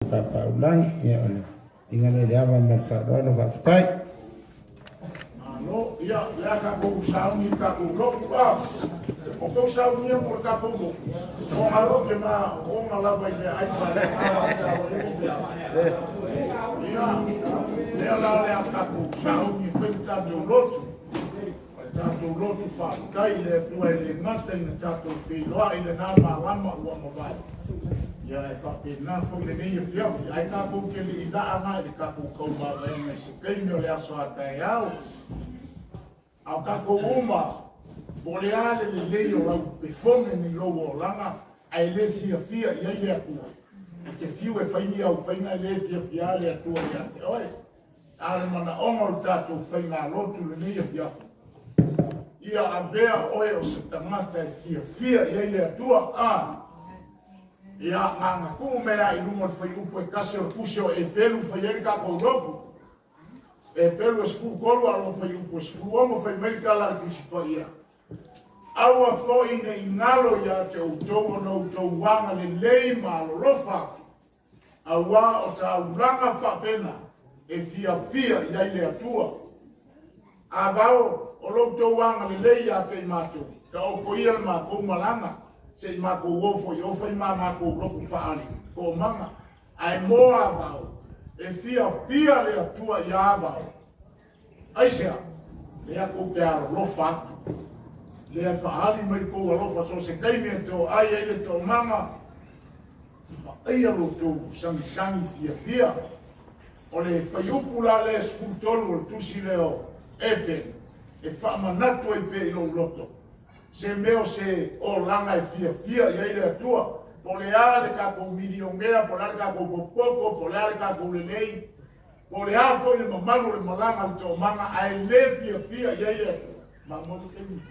Papaulagi, ia o le inga lea i le ava ma le faaaloalo, faafetai. Malo, ia, le a tatou sauni i le tatou lotu, a. O tou saunia mo le tatou lotu, o alo te ma ona lava i le ai pa le Ia, lea la o le a tatou sauni e fai le tatou lotu. O le tatou lotu faafetai i le Atua e le gata ina tatou feiloai i lena malama ua mavae. Ia e faapena foi lenei afiafi, ae tatou te le i laa na i le tatou taumavaega i se taimi o le aso a taeao. A o tatou uma, po o le a le lelei o lau performance i lou olaga, ae le fiafia i ai le Atua. E te fiu e fai ni au faiga e le fiafia le Atua ia te oe. A o le manaoga o le tatou faigalotu lenei afiafi, ia avea oe o se tagata e fiafia i ai le Atua. A ia gagatuu mea i luma o le fuaiupu 1 o le tusi o Epelu fai ai le tatou lotu. Epelu e 13 a lona fuaiupu e 16 fai mai le tala a le Tusi Paia. Aua foi ne i galo ia te outou ona outou agalelei ma alolofa, auā o taulaga faapena e fiafia i ai le Atua. A vao o lo outou agalelei ia te i matou, taoto ia le matou malaga, se i matou o foi o fai ma matou lotu faale toomaga. Ae mo a vao, e fiafia le Atua ia vao. Aisea, lea tou te alolofa atu. Lea e faali mai tou alofa so se taimi e to ai ai le toomaga, vaaia lo outou sagisagi fiafia. O le fuaiupu la lea 13 o le tusi lea o Epelu, e faamanatu ai pea i lou loto, se mea o se olaga e fiafia i ai le Atua. Po o le a le tatou milionea, po o le a le tatou popoto, po o le a le tatou lelei, po o le a foi le mamalu o le malaga o le toomaga, ae le fiafia i ai le Atua. Mamoe le taimi.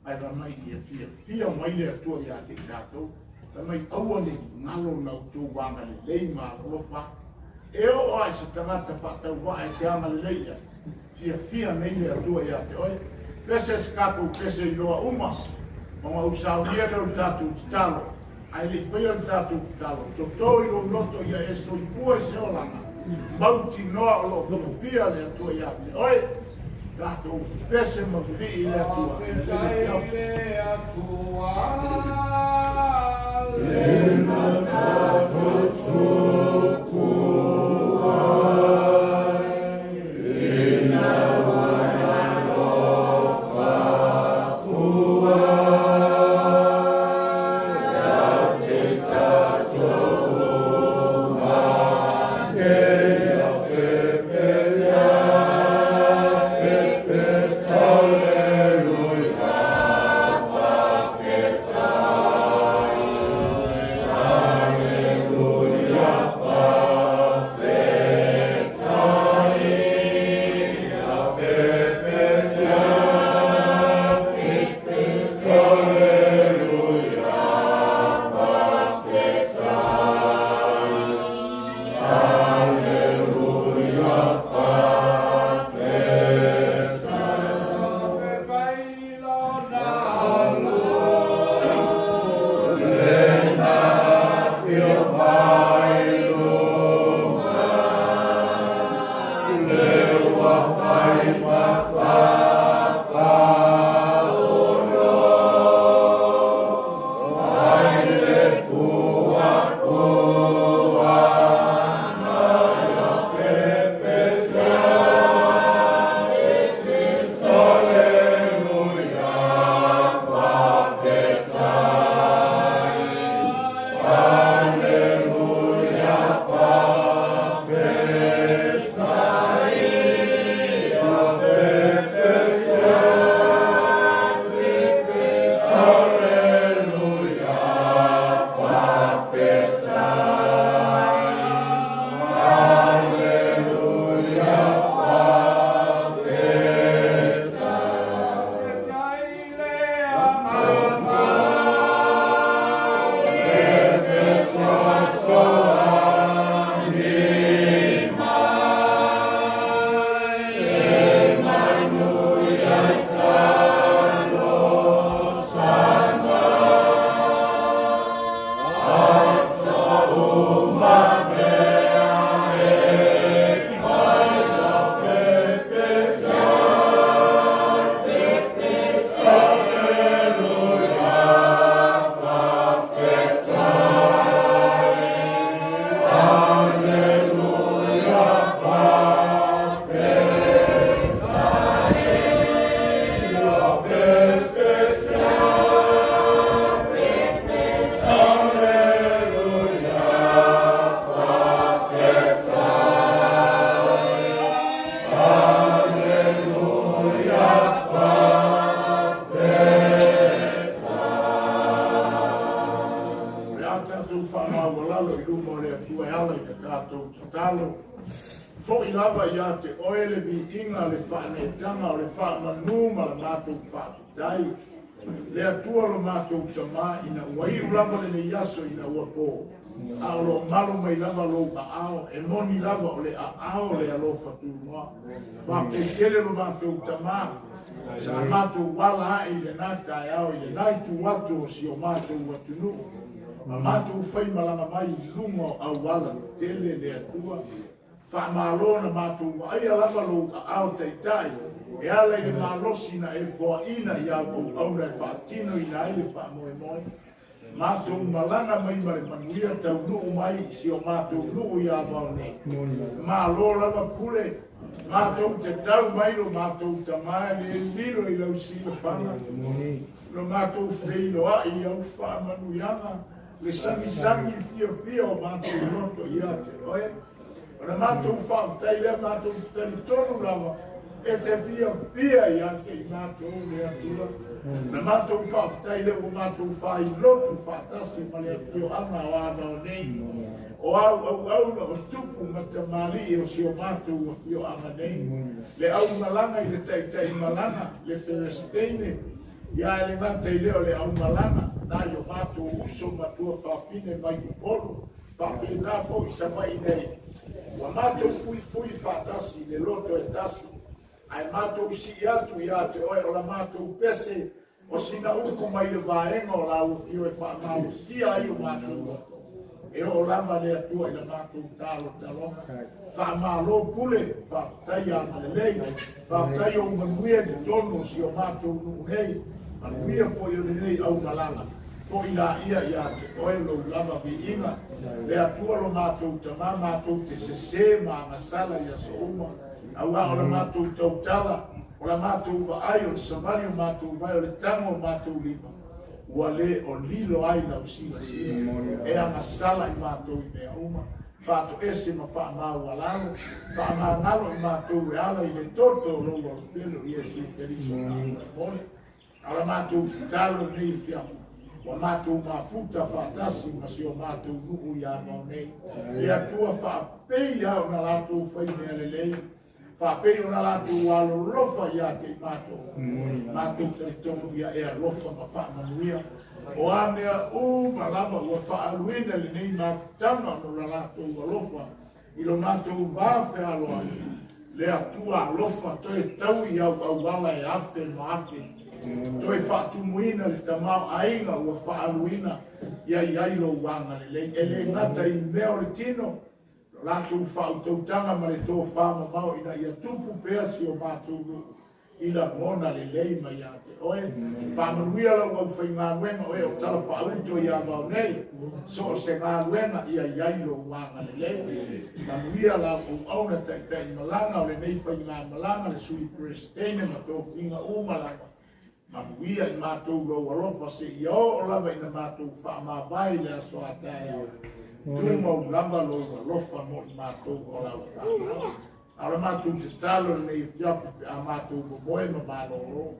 Ae fai mai ia fiafia mai le Atua ia te i tatou. Fai mai aua ne i galo na outou agalelei ma alolofa. E oo lava i se tagata faatauvaa e te agalelei i ai, fiafia nei le Atua ia te oe. Pese se tatou pese i loa uma, ona ou saunia lea o le tatou tatalo. Ae le i faia le tatou tatalo, toto i lou loto ia e soifua i se olaga, mautinoa o lo o fiafia le Atua ia te oe. Tatou pese ma vilii i le Atua. Faafetai le Atua, Faafetai lona alofa, lena afio mai luga, le ua fai ma fapaolo, ai le puapuaga ia pepesi, Aleluia, faafetai. Aleluia, faafetai. o le Atua e ala i le tatou tatalo. Fo'i lava ia te oe le viiga, le faaneetaga o le faamanu ma le matou faafetai. Le Atua lo matou Tamā ina ua iu lava lenei aso ina ua po, a o loo malu mai lava lou aao, e moni lava o le aao le alofa tunoa. Faafetai tele lo matou Tamā, sa matou ala ae i lena taeao i lena itu atu o si o matou atunuu, ma matou faimalaga mai i luga o auala tetele le Atua. Faamalo na matou vaaia lava lou aao taitai e ala i le malosi na e foaina i au auauna e faatinoina ai le faamoemoe. Matou malaga mai ma le manuia taunuu mai i si o matou nuu i Avao nei. Malo lava pule, matou te tau mai lo matou Tamā e le lilo i lau silafaga, lo matou feiloai i au faamanuiaga, le sagisagi fiafia o matou loto ia te oe. O le matou faafetai lea, matou te talitonu lava e te fiafia ia te i matou le Atua. Na matou faafetai lea ua matou failotu faatasi ma le afioaga o Avao nei, o au auauna o tupu ma tamalii o si o matou afioaga nei, le aumalaga i le taitai malaga, le Peresiteine, ia e le gata i lea o le aumalaga nai o matou uso ma tuafafine mai Upolu, faapena foi Savaii nei. Ua matou fuifui faatasi i le loto e tasi, ae matou sii atu ia te oe o la matou pese, o sina upu mai le vaega o lau afio e faamalosia ai o matou loto. E oo lava le Atua i la matou talotaloga. Faamalo pule, faafetai agalelei, faafetai o manuia i totonu o si o matou nuu nei, manuia foi o lenei aumalaga. Foi la ia ia te oe lou lava viiga, le Atua lo matou Tamā, matou te sesē ma agasala i aso uma, auā o la matou tautala, o la matou vaai, o le savali o matou vae, o le tago o matou lima, ua lē o lilo ai lau silasila, e agasala i matou i mea uma. Faatoese ma faamaualalo, faamagalo i matou e ala i le toto o lou alopelo Iesu Keriso faamolemole. A o la matou tatalo lenei afiafi, ua matou mafuta faatasi ma si o matou nuu i Avao nei. Le Atua faapei lava ona latou fai mea lelei, faapei ona latou alolofa ia te i matou, matou talitonu ia e alofa ma faamanuia. O a mea uma lava ua faaaluina lenei mafutaga ona o la latou alofa i lo matou va fealoai, le Atua alofa toe taui au auala e afe ma afe, toe faatumuina le tamaoaiga ua faaaluina ia i ai lou agalelei. E le gata i mea o le tino, lo latou faautautaga ma le tofā mamao ina ia tupu pea si o matou nuu i lagona lelei mai ia te oe. Faamanuia lau aufaigaluega o e o tala faauto i Avao nei, so o se galuega ia i ai lou agalelei. Manuia lau auauna taitai malaga o lenei faigamalaga, le Sui Peresitene ma tofiga uma lava. Manuia i matou lou alofa seia oo lava ina matou faamavae i le aso a taeao. Tumau lava lou alofa mo i matou o lau fanau. A o le matou tatalo lenei afiafi pe a matou momoe ma malolo,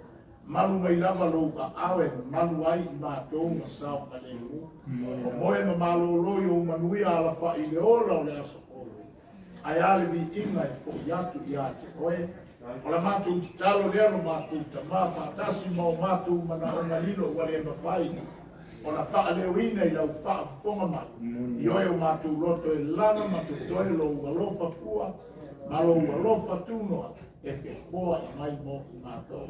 malu mai lava lou aao e malu ai i matou ma saogalemu. Momoe ma malolo i ou manuia alafa'i i le ola o le aso fou, ae a le viiga e fo'i atu ia te oe. O la matou tatalo lea lo matou Tamā faatasi ma o matou manaoga lilo ua le mafai ona faaleoina i lau faafofoga mai, i oe o matou loto e lava ma totoe lou alofa fua ma lou alofa tunoa e fefoa'i mai mo i matou.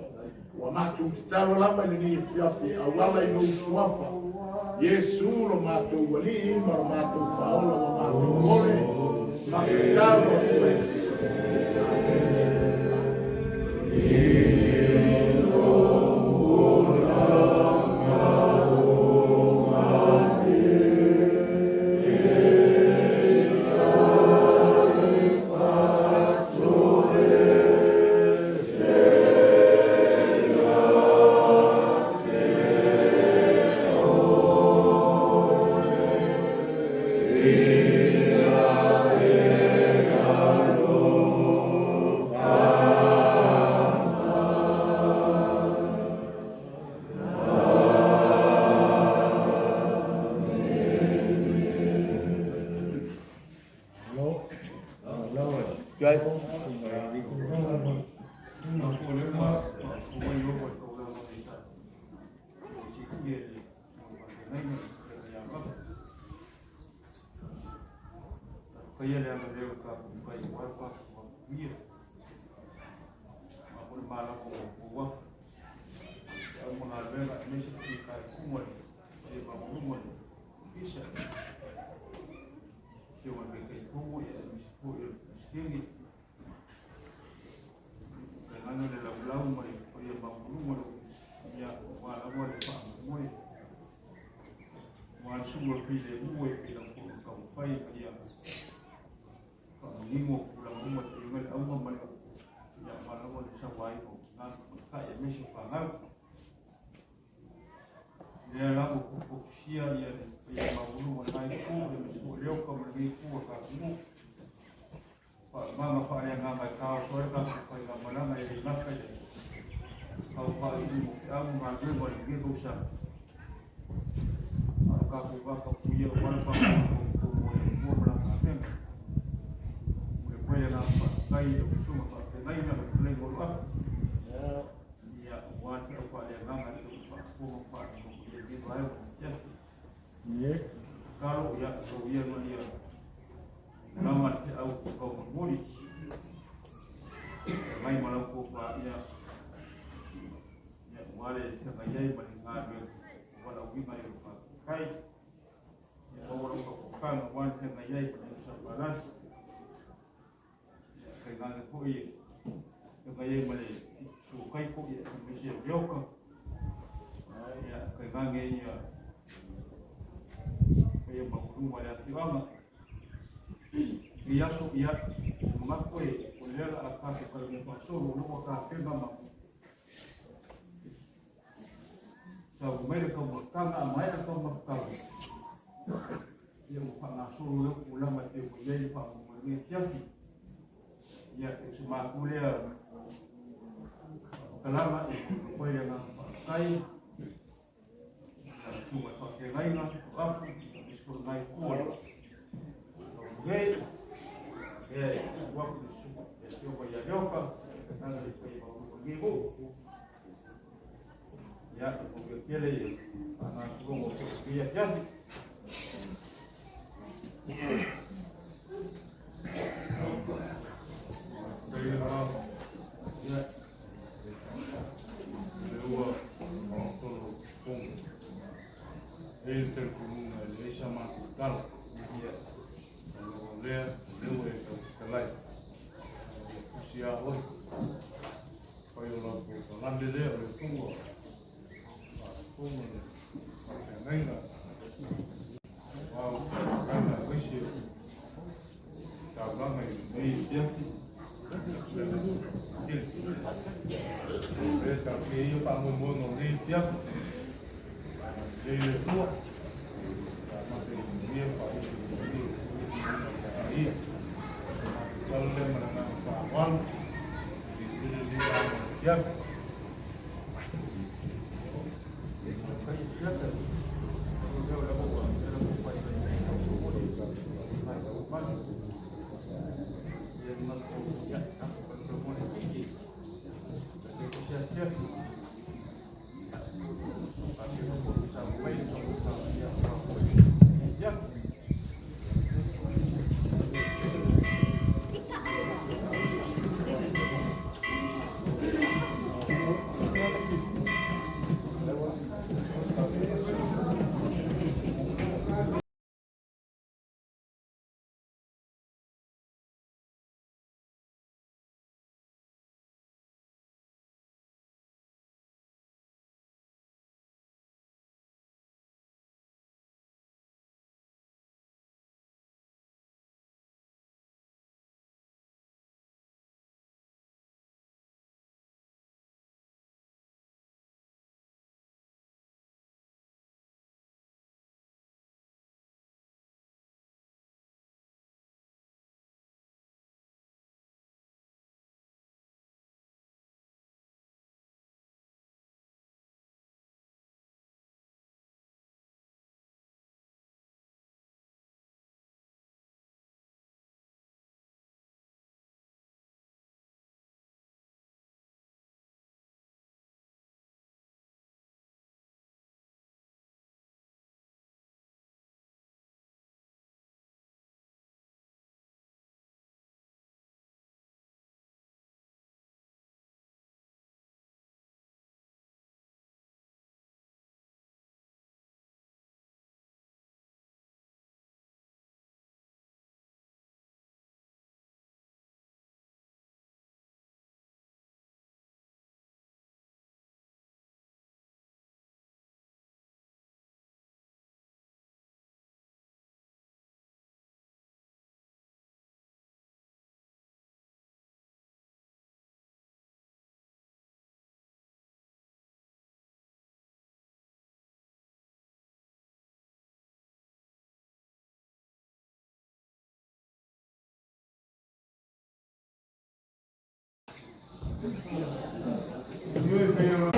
Ua matou tatalo lava i lenei afiafi e auala i lou suafa Iesu lo matou Alii ma lo matou Faaola ua matou ole ma tatalo atu ai. Amene.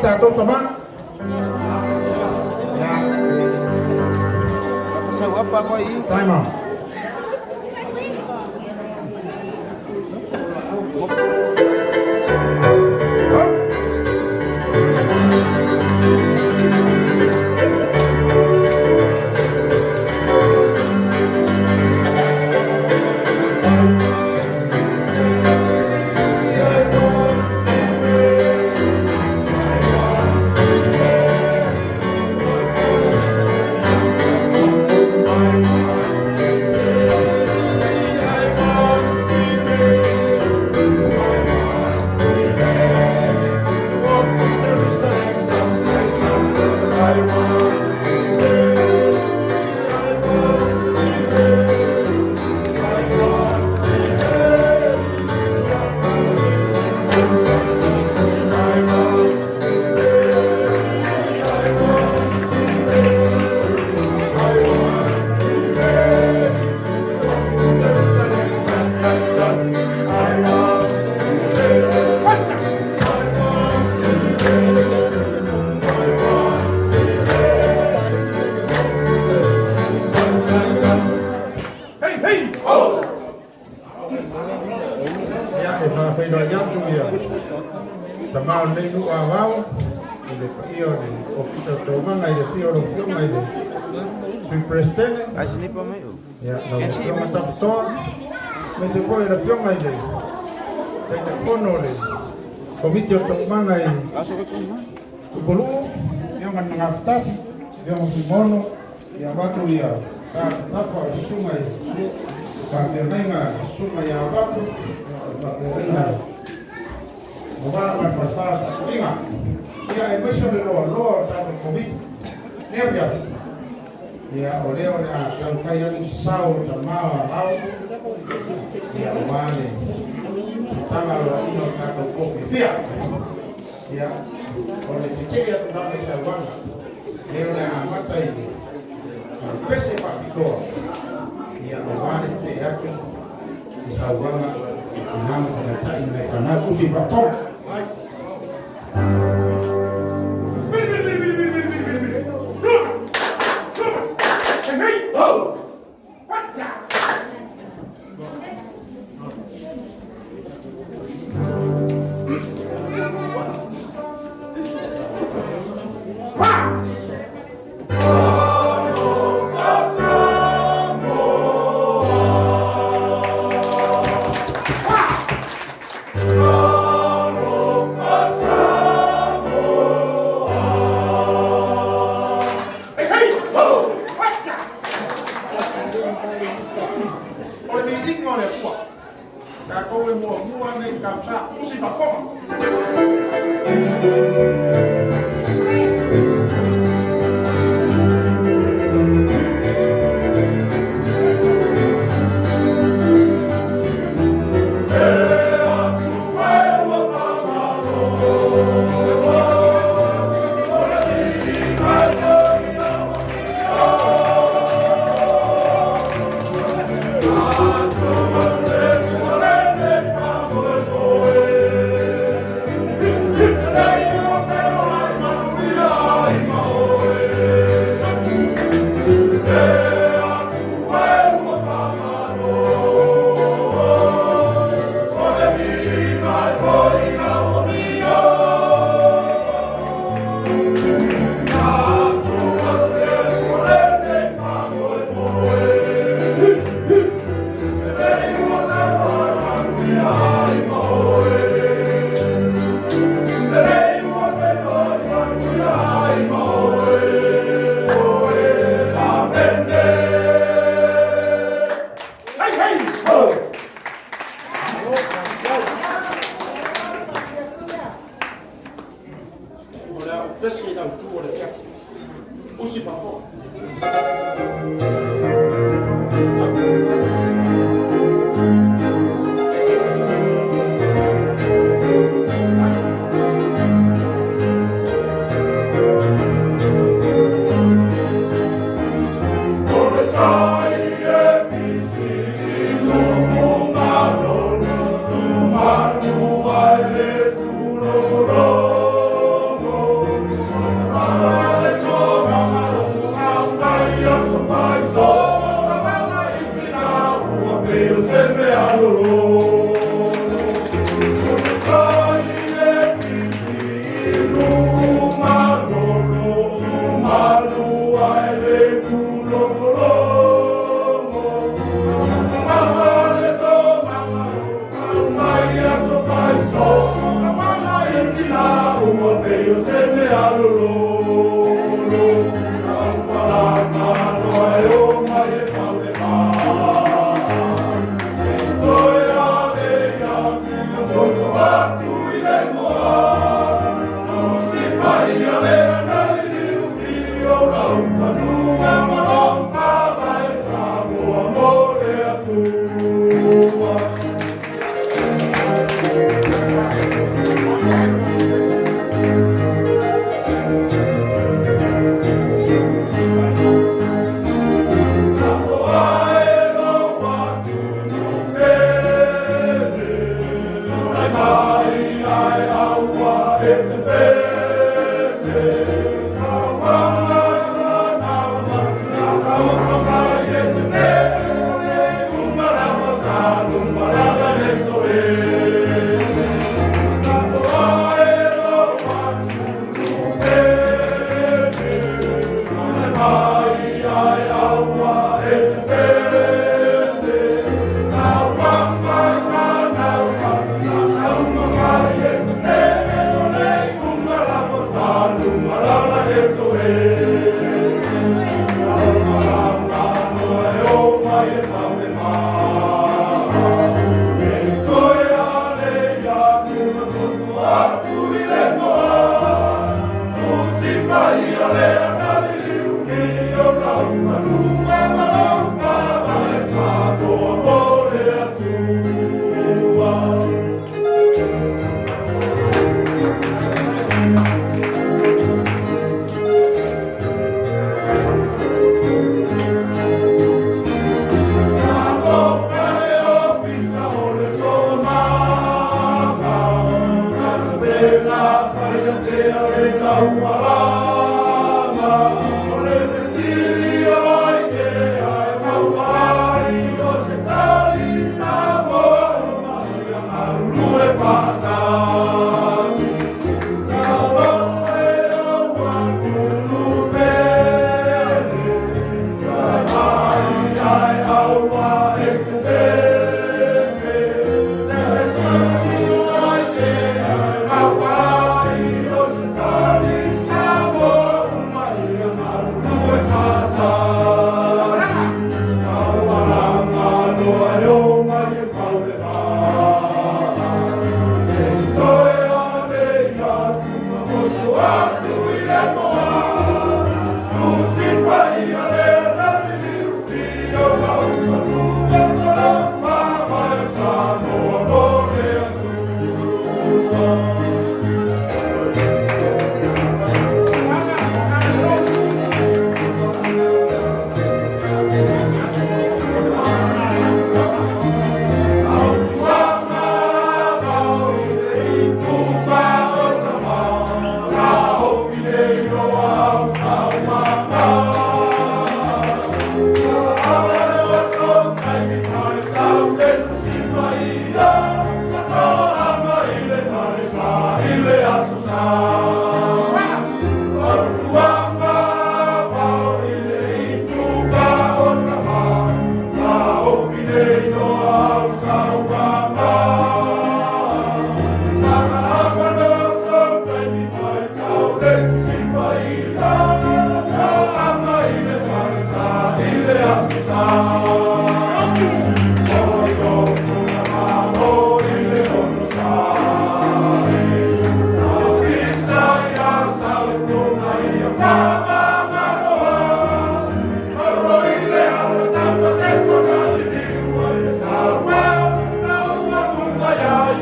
Tatou tama. Ia. Time out. Ia, e faafeiloai atu ia tama o lenei nuu avao i le paia o le Ofisa o Taumaga i le afio o lau Afioga i le Sui Peresetene, ia lau Afioga Tafitoa, aemaise foi o le Afioga i le Taitaifono o le Komiti o Taumaga i Tupolu'u, Afioga Nagafetasi, Afioga Fuimaono, ia avatu ia tafatafa o le susuga i faafeagaiga susuga ia Avatu, o le faafeagaiga Ua ma le falefa o tapuaiga. Ia, aemaise o le loaloa o le tatou Komiti. Nei afiafi. Ia, o lea o le a taumafai atu se sao o tama o Avao. Ia, aua le tala aloaia o le tatou po fiafia. Ia, o le tetee atu lava i sauaga. Lea o le a amata i le pese faapitoa. Ia, aua le tetee atu i sauaga i tina ma tamaitai ma le fanau usi faatoga. O le viiga o le Atua. Tatou e muamua nei tausa usi faafofoga.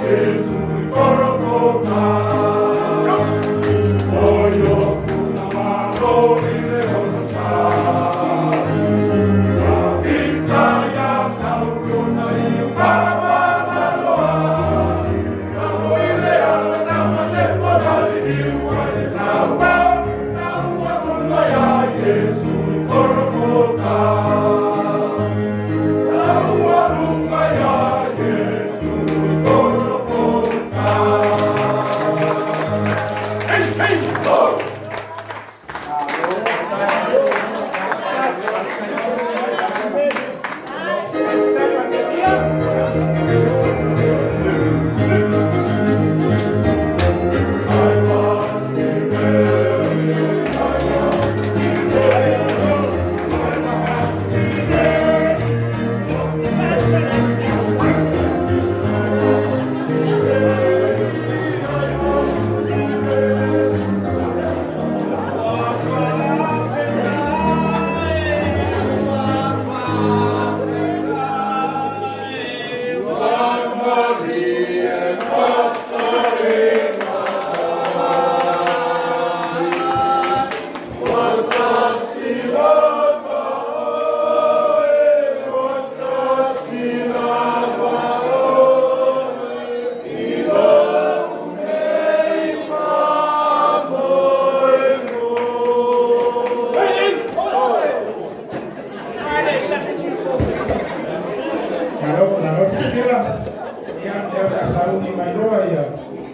Yesu. silasila, ia, lea o le a sauni mai loa ia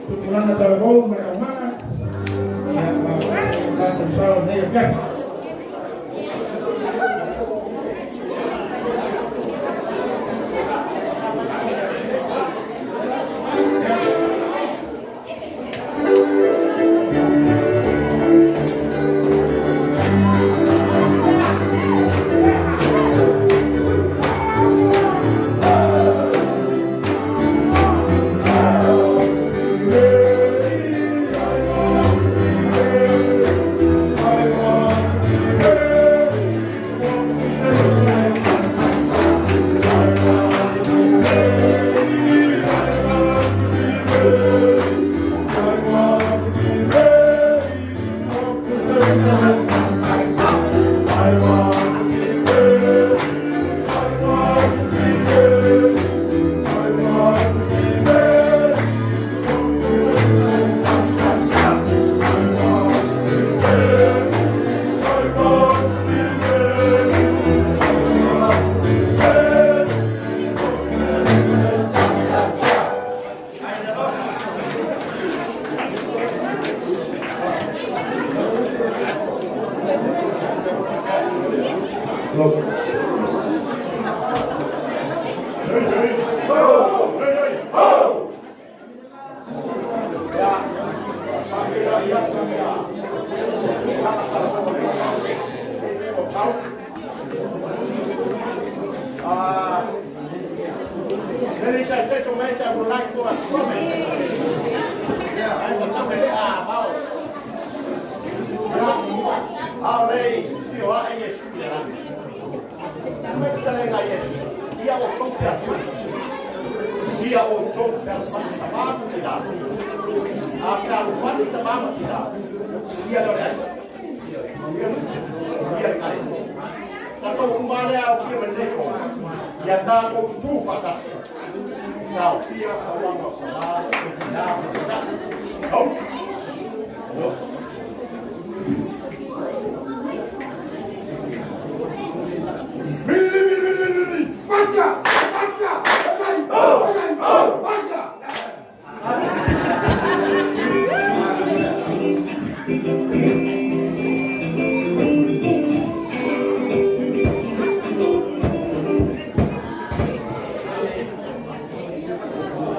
tupulaga talavou ma le aumaga, ia, ma latou sao i lenei afiafi. Ladies and gentlemen, I would like to comment. Ia tātou tutū whātasi. Tāo fia tauanga o sa o tina ma se tā. Au. No. Mili, mili, mili, mili, Pacha! Pacha! Pacha! Pacha!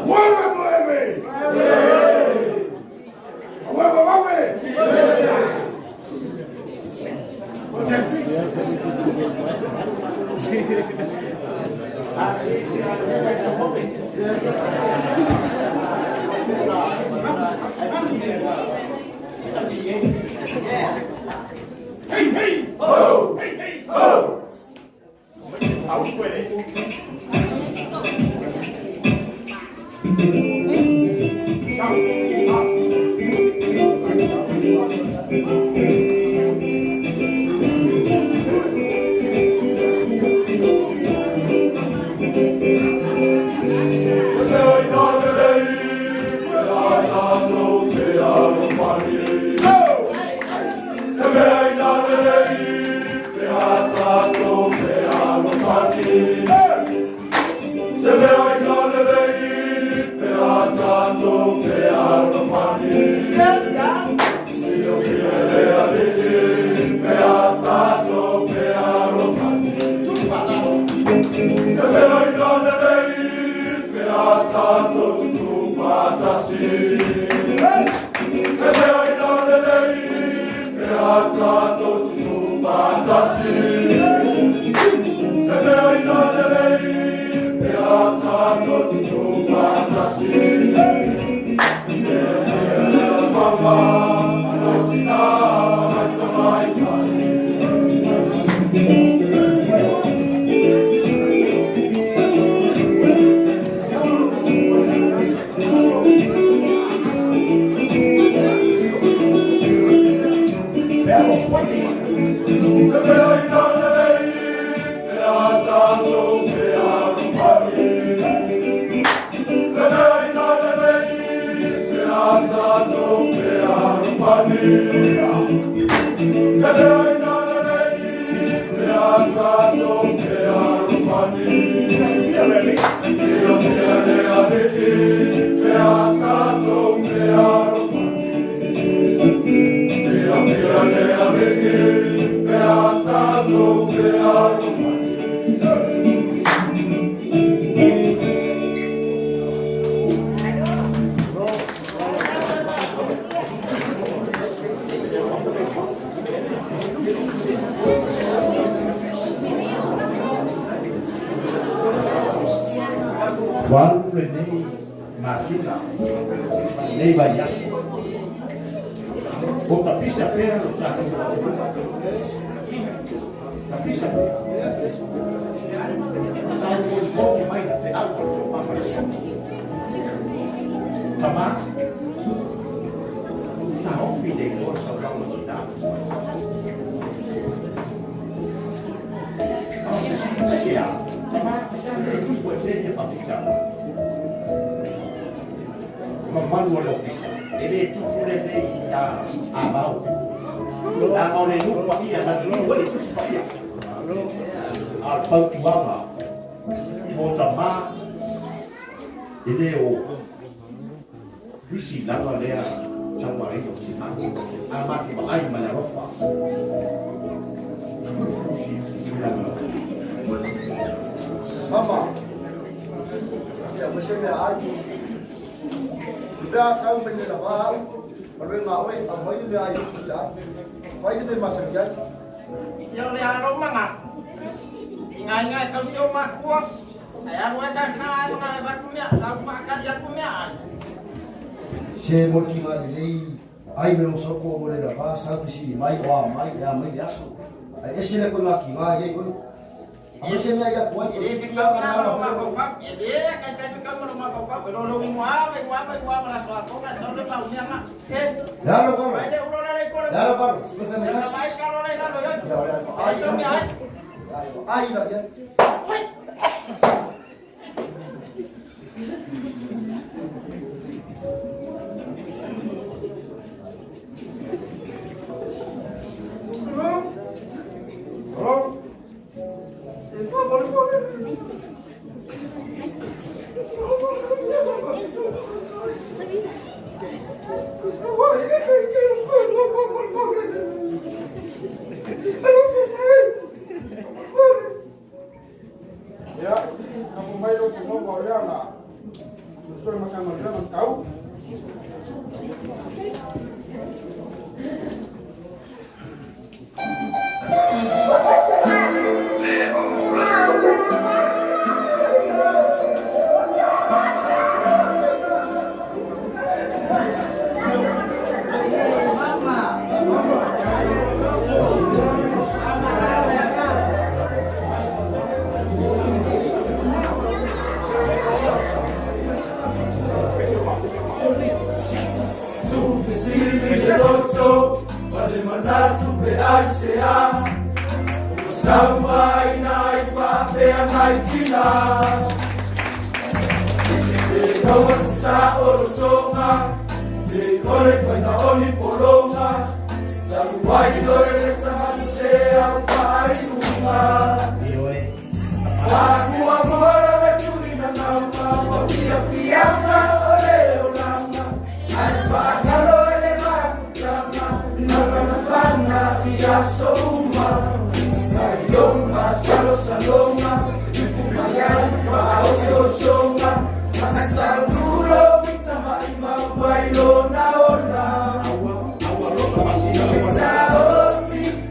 Mueve, mueve! Mueve, mueve! Hei, hei! Ho! Hei, hei! Ho! Au koe. Ciao. Ua alu lenei masina, lenei vaiaso, o tapisa pea lo tatou atunuu. Tapisa pea. Taumolimoli mai le feau a le Toomaga o le Suli. Tama, taofi le iloa sauaga o tina. A o fesili mai se a? Tama, se a mea e tupu ai pea ia faafitauli? Mamalu o le ofisa, e le tupu lenei ia Avao. Leaga o le nuu paia na liliu ai le Tusi Paia. A o le fautuaga mo tama, e le o misi lava lea sauaina o tina. A matou vaai ma le alofa, usi silasila. Mama, ia mo se mea ai. Pea sau me le lava au, ma le ma oi, a mai le ai o ia. Vai le me masani ai. Ia o le ala o manga. I ngai ngai kau si o makua. Ai alu ai ka ka ai mga e watu mea, sau whaakari atu mea ai. Se mo ki ma lelei ai me lo soko mo le lava sau fisili mai o a mai e a mai le aso. Ai ese le koe ki ngā iai oi. A me se mea ia kuai E le fi kau na ma lo mafaufau. E le kai kai fi kau ma lo mafaufau. E lo lo ingoa, ingoa, ingoa ma la soa konga, sau le mau mea nga. E, Le alo palo. mai le ulo la le kole. Le alo palo. Se fe me Le kas. mai kalo le lalo yoi. Ia o le Ai ai. sau mea ai. Ai la ia. Oi. Ia, na fo mai lo tinoga o lea na uso le Matagaluega o Tau. Ioe. Aua, aua loka masina ua. Ioe.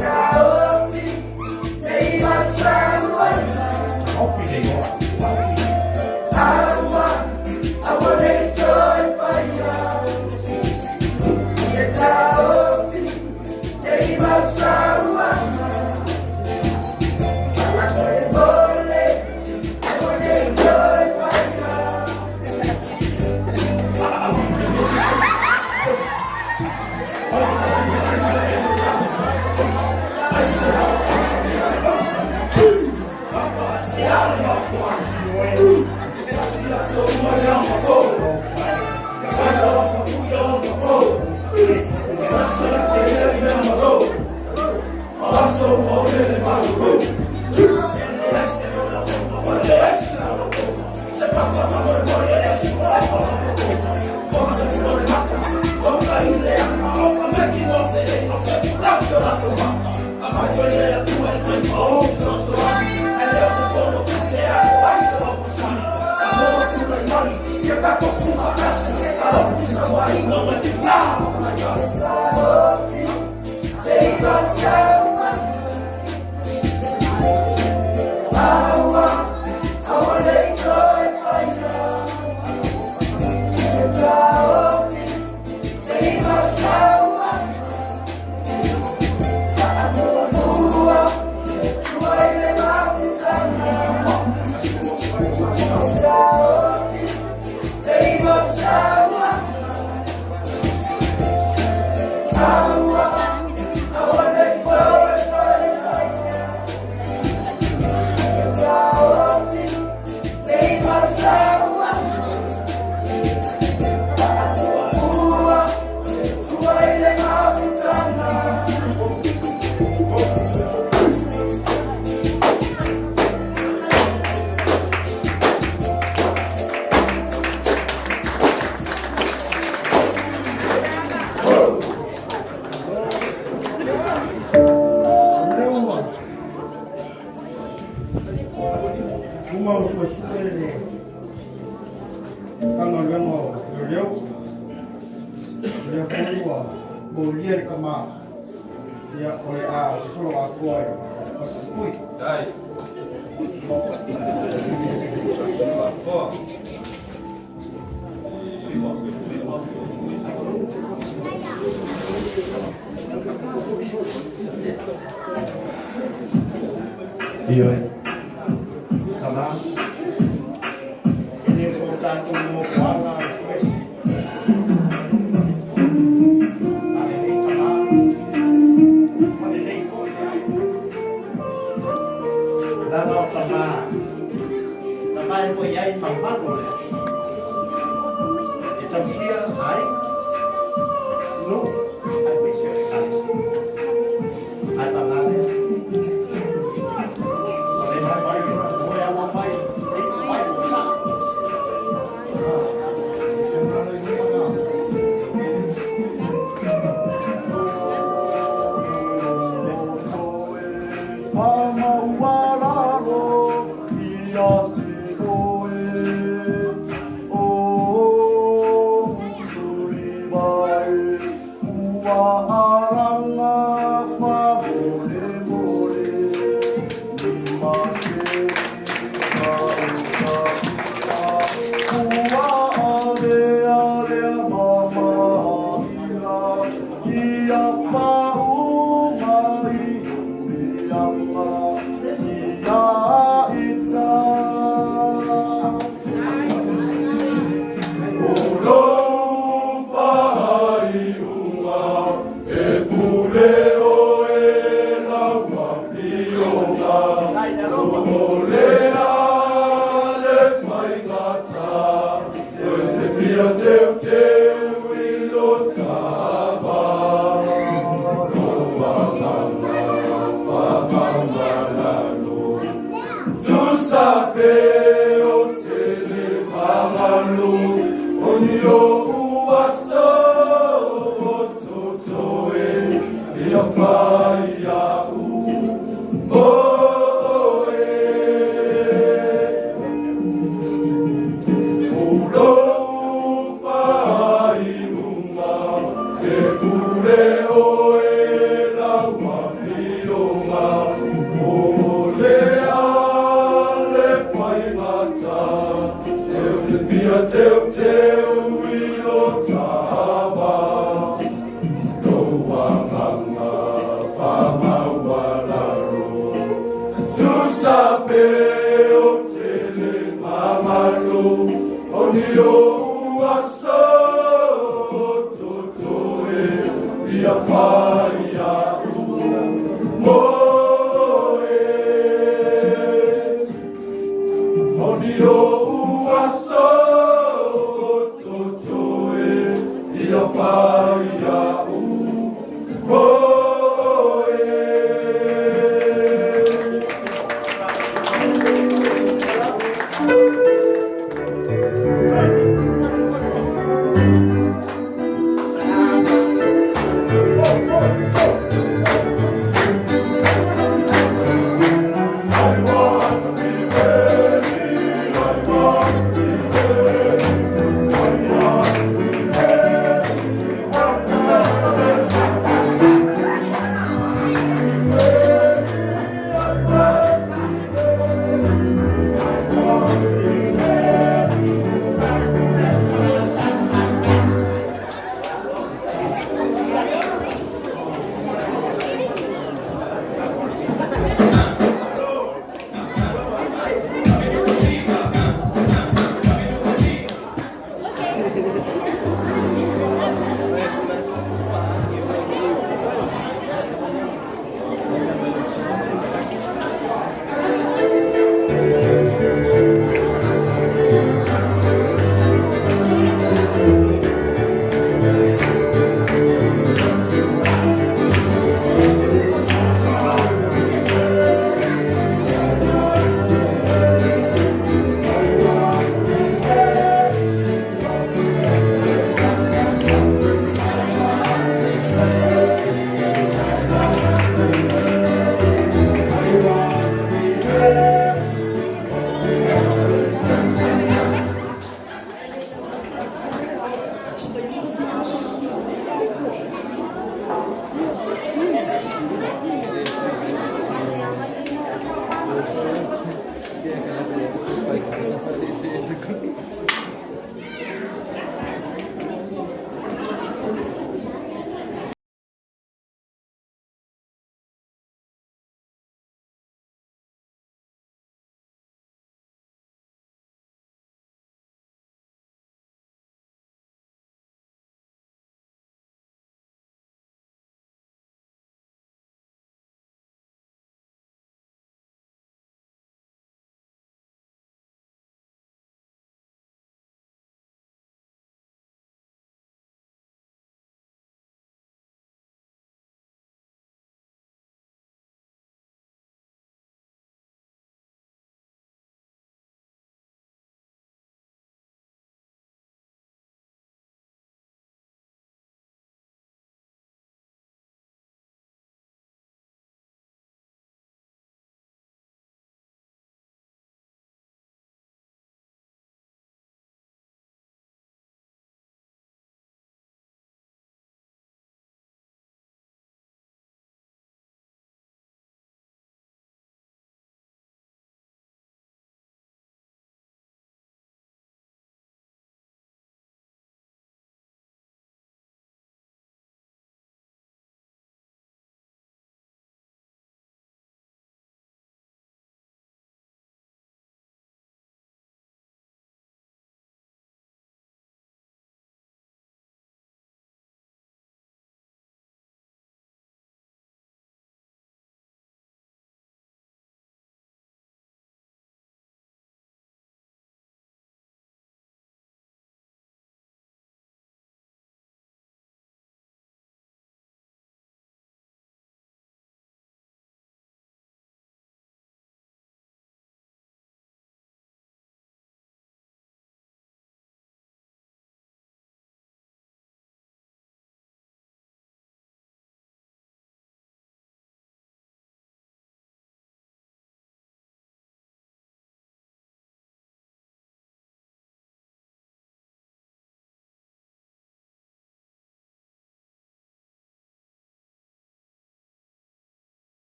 Taofi le iloa. Taofi le iloa. Luga o suesue le Matagaluega o Leoleo. O lea foi ua molia le tama, ia, o le a sosolo atoa i Pasipui. Ioe. Tama. E le o tātou nofoaga o le Tuesi. A lenei tama, ma lenei foi le ai. Lana o tama, tama e foi ai mamalu o le aso. E tausia aiga, nuu, aemaise o le Ekalesia. Ae paga lea, o le mai moe aua mai, e mai o sa.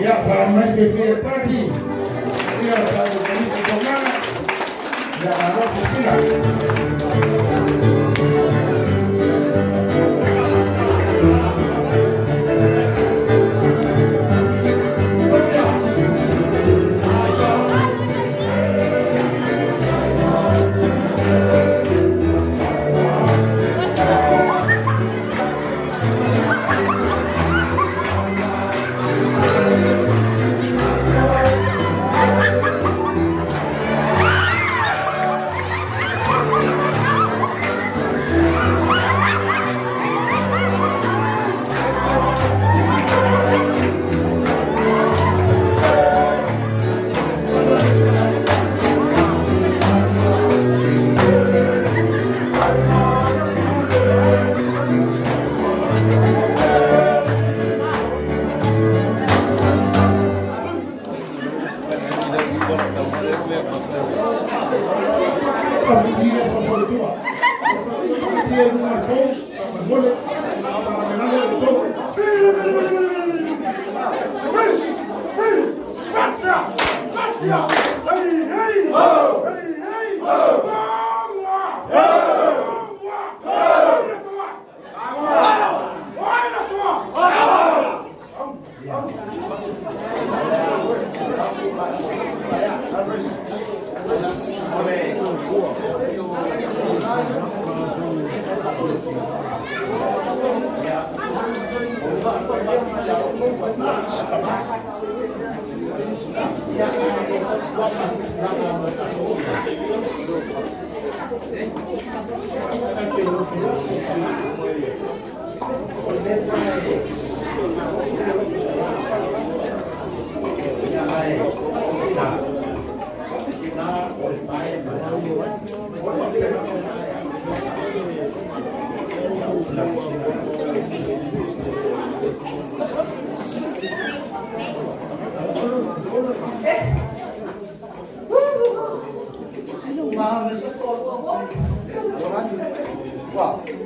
Ia, faamai fefe pati. Ia, tatou polisi taumaga. Ia, malo sisila.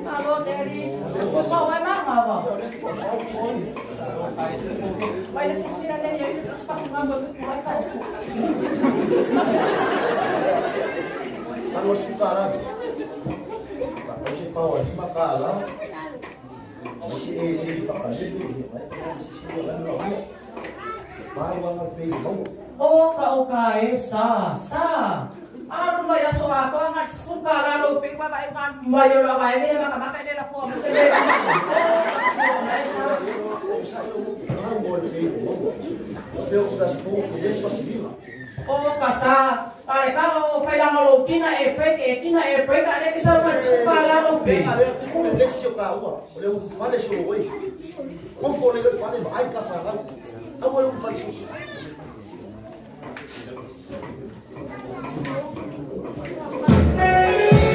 Malo, Daddy. Mau ai mama ba? Vai na sifira le ya itu pas ngamba tu ai ka. Ano si kala? O si pau si makala. O si e fa ka ni mai si si no no. Pai wa ngal pe mo. O ka o ka e sa sa. Ano ba ya so ako ang suka lalo pe pa ba man mayo la ba ele maka maka ele la fo mo se le. O na sa. O ka sa. Ale ka o fai la ngalo tina e pe e tina e pe ka le ki sa ma suka lalo pe. O le si o ka ua, o le u fale so oi. O fo le fale ba ai ka fa ga. A o le u fale so. Thank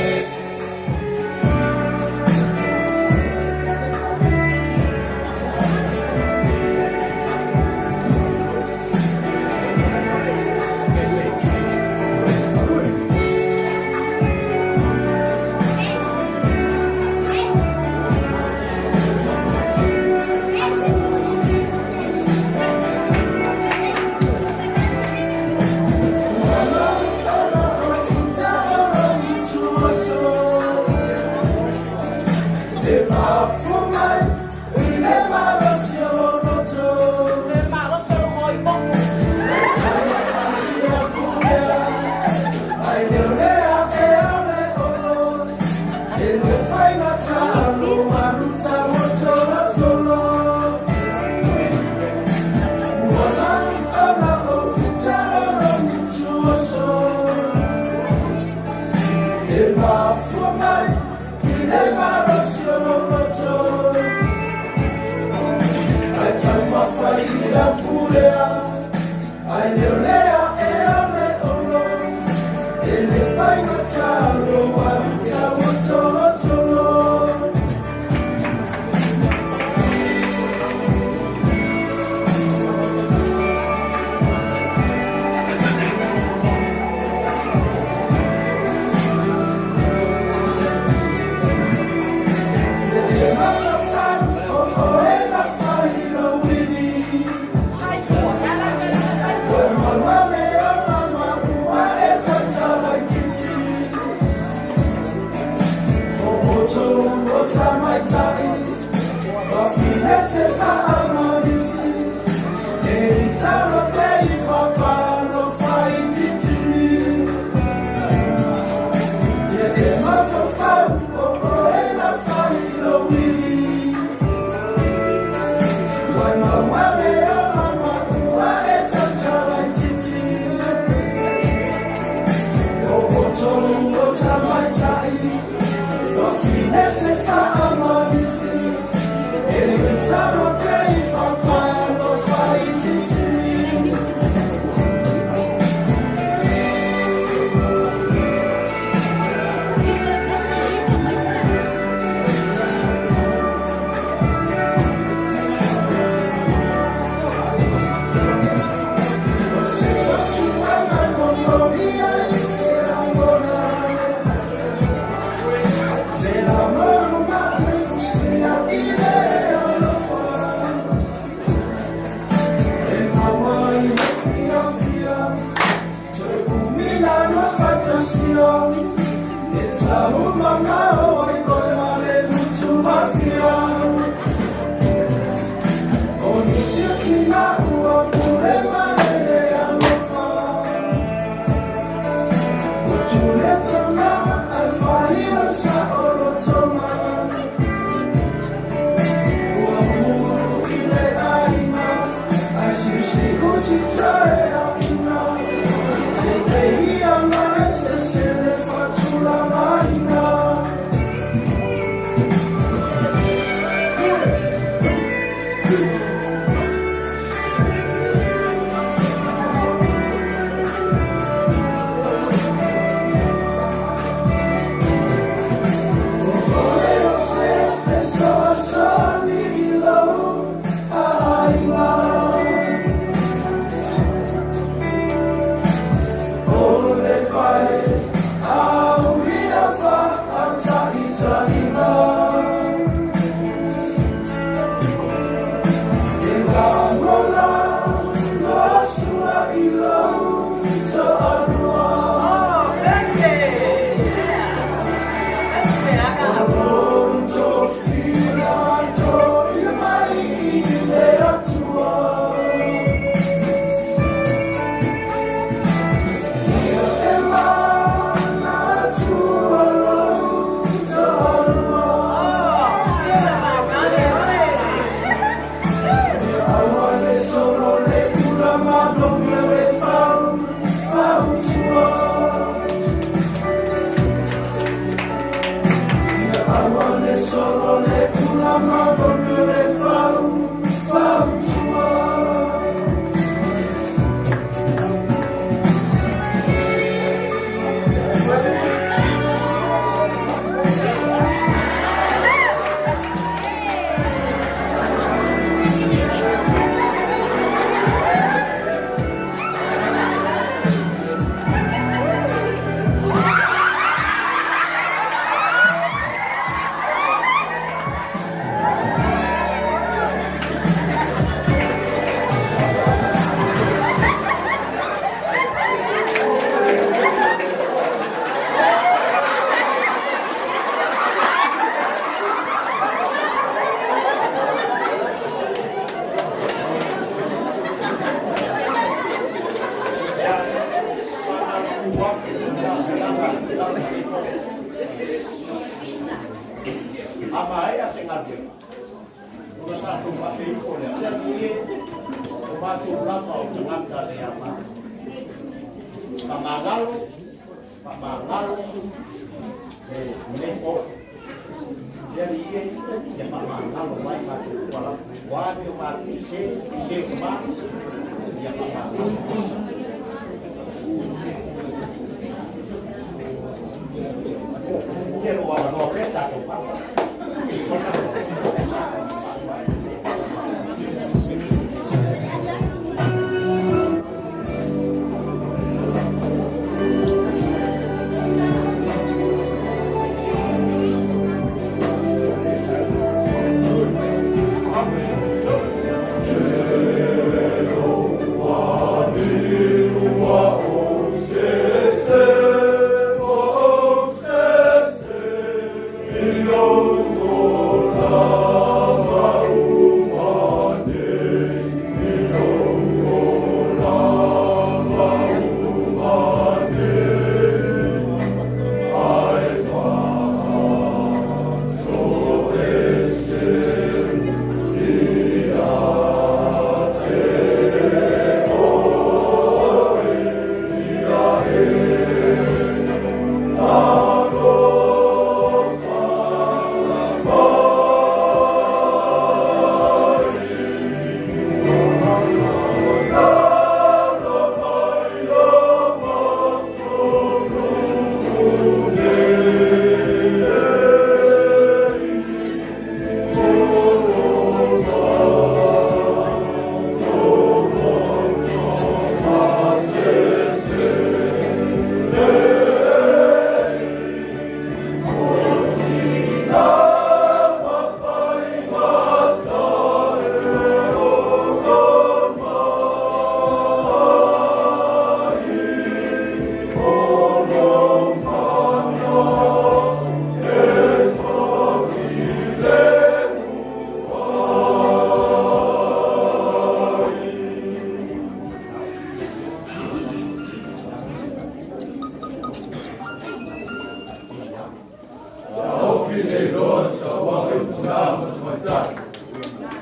Amen.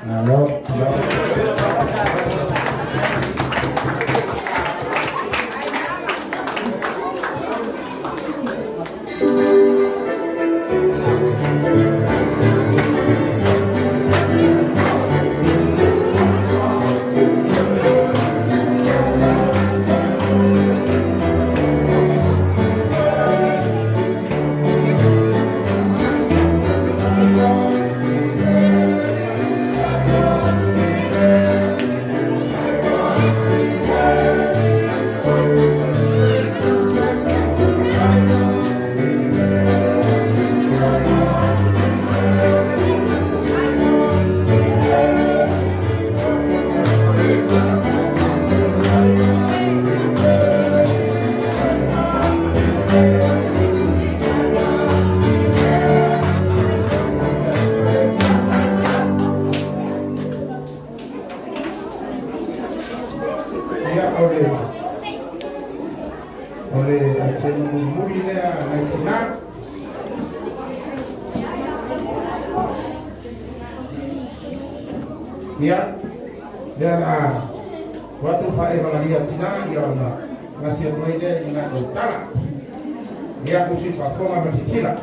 Malo, malo. Ia, o le aitenu mulimuli lea nai tinā. Ia, lea la watu faevagalia tinā ia ona gasi atu ai lea i lena tautala. Ia, usi faafofoga ma silasila.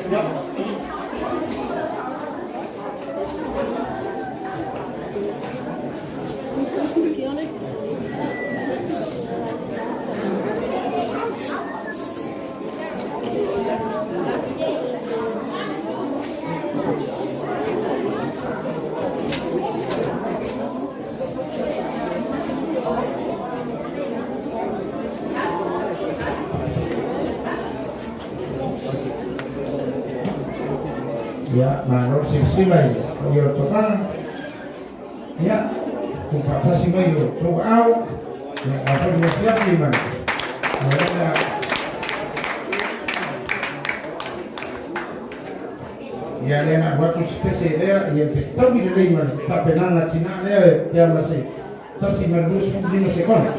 fiafi. Ia, malo silasila i le paia o le tofaga. Ia, tuufaatasi mai i o outou aao. Ia, a foi le afiafi ma le ma le Ia lea na alu atu se pese lea, ia fetaui lelei ma le tapenaga tinā lea e pea ma se tasi ma le 25 sekone.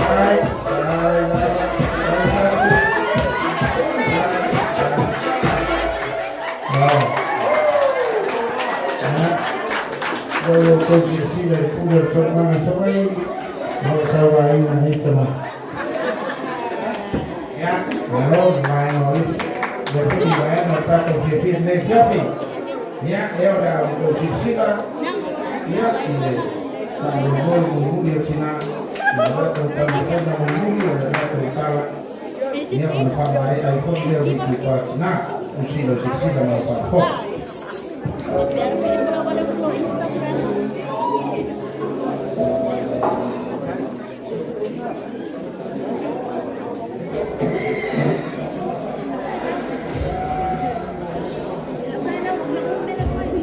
Ai, ai, ai, ai. Ia, ua outou silasila i le pule o le taumaga Savaii ma le sauaina nei tama. Ia, malo le vaega o ifo. Lea foi vaega o tatou fiafia i lenei afiafi. Ia, lea o le a outou silasila, ia, i le faamoemoe mulimuli o tina, i le latou taumafaiga mulimuli o le latou tala, ia, ona faamaea ai foi lea o le itupa tina, usi lau silasila ma lau faafofoga.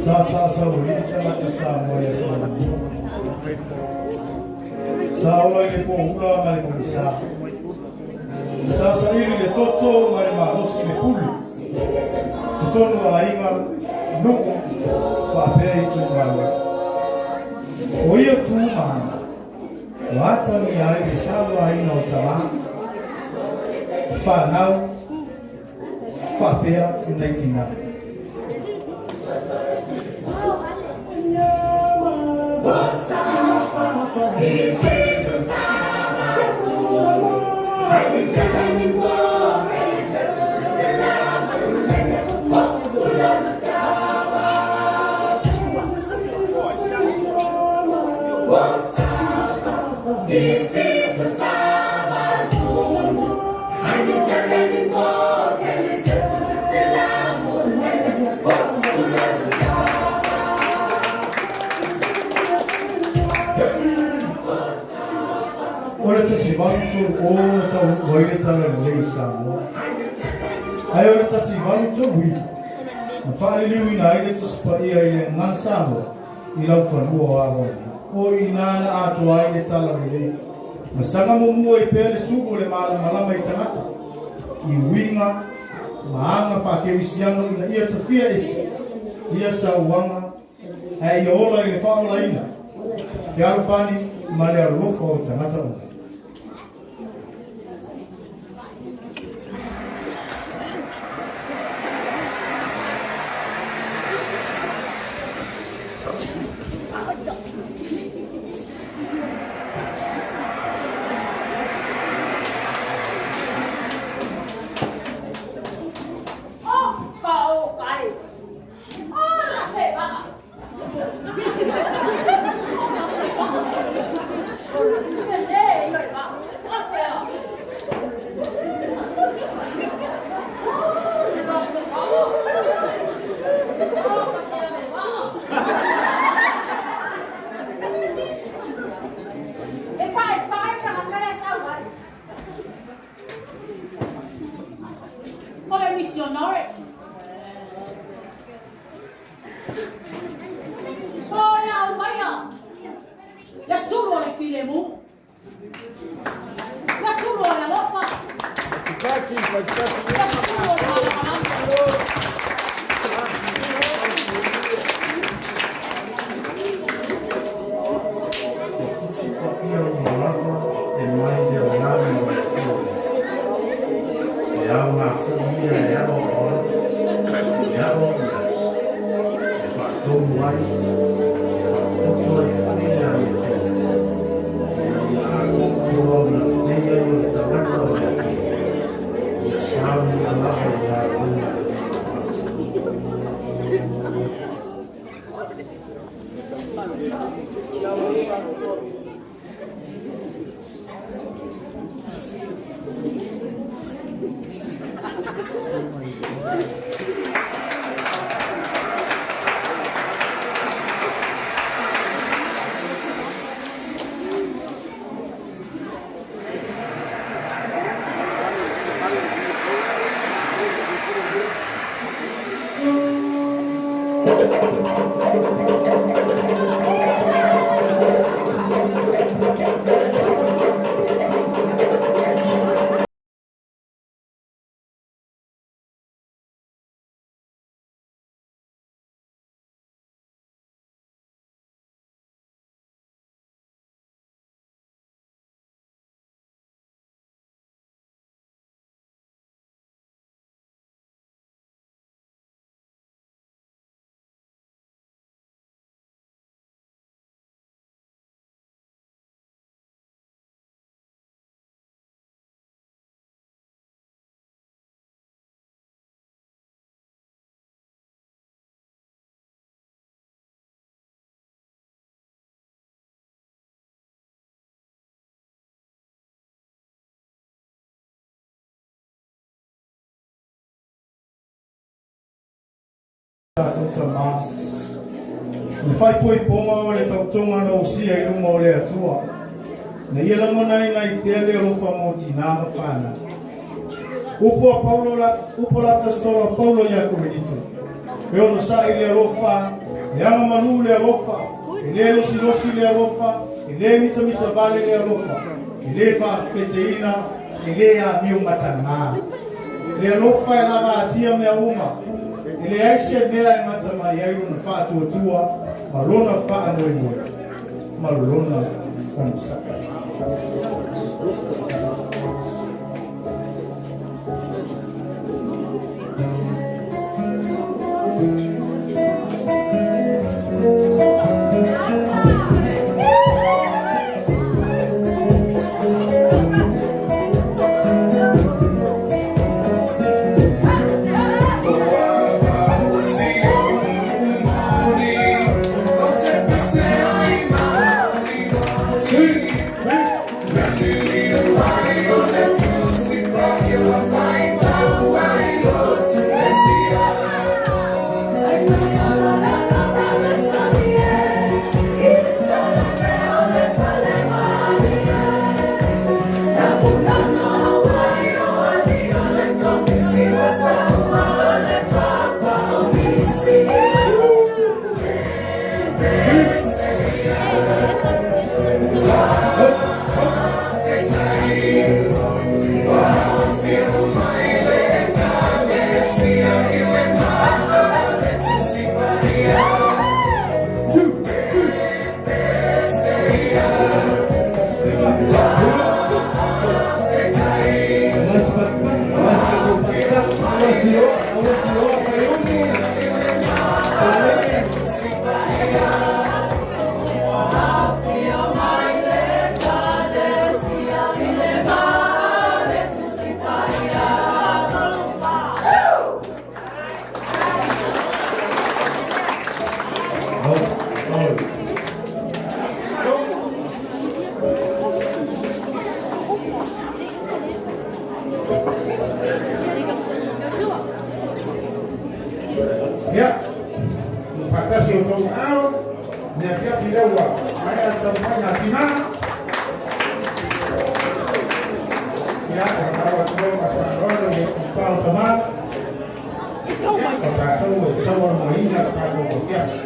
Sa taasau i tagata Samoa i aso anamua. Sa ola i le pō hula ma le pogisa. Sa saili le toto ma le malosi le pulu. Totonu o aiga, nuu, faapea itumalo. O ia tu ma aga, ua atagia ai le sauaina o tamā, fanau, faapea nai tinā. 1830 na taunuu ai le Talalelei i Samoa. Ae o le 1839 na faaliliuina ai le Tusi Paia i le Gagana Samoa i laufanua o Aloalii. O i ina na atoa ai le Talalelei. Na saga muamua ai pea le sulu o le malamalama i tagata, i uiga ma aga faakerisiano ina ia tafia ese ia sauaga ae ia ola i le faaolaina, fealofani ma le alofa o tagata uma. Oh, kau kai. Oh, se va. O le missionary. O le aumaia. Le sulu o le filemu. Le sulu o le alofa. Le sulu o le malamalama. Le Tusi Paia uma lava e mai le agaga o le Atua. E aoga foi ia e aoao ai, e aoaia ai, e faatonu ai, e faapoto ai foi le amiotonu, ina ia atoatoa ona lelei ai o le tagata o le Atua, ia saunia lava i galuega lelei uma. Tatou tama. O le faaipoipoga o le tautoga na osia i luma o le Atua, na ia lagonaina ai pea le alofa mo tinā ma fanau. Upu a Paulo la, upu a le Aposetolo a Paulo ia Korinito, E onosai le alofa, e agamalu le alofa, e le losilosi le alofa, e le mitamita vale le alofa, e le faafeteina, e le amio matagā. Le alofa e lava atia mea uma, e leai se mea e gata mai ai lona faatuatua ma lona faamoemoe ma lona onosai. Ia, faatasi o outou aao, le afiafi lea ua maea le taumafaiga a tina. Ia, e faamalo atu loa ma le faaaloalo i le pa o tama. Ia, o tatou e taualamoaina le tatou afiafi.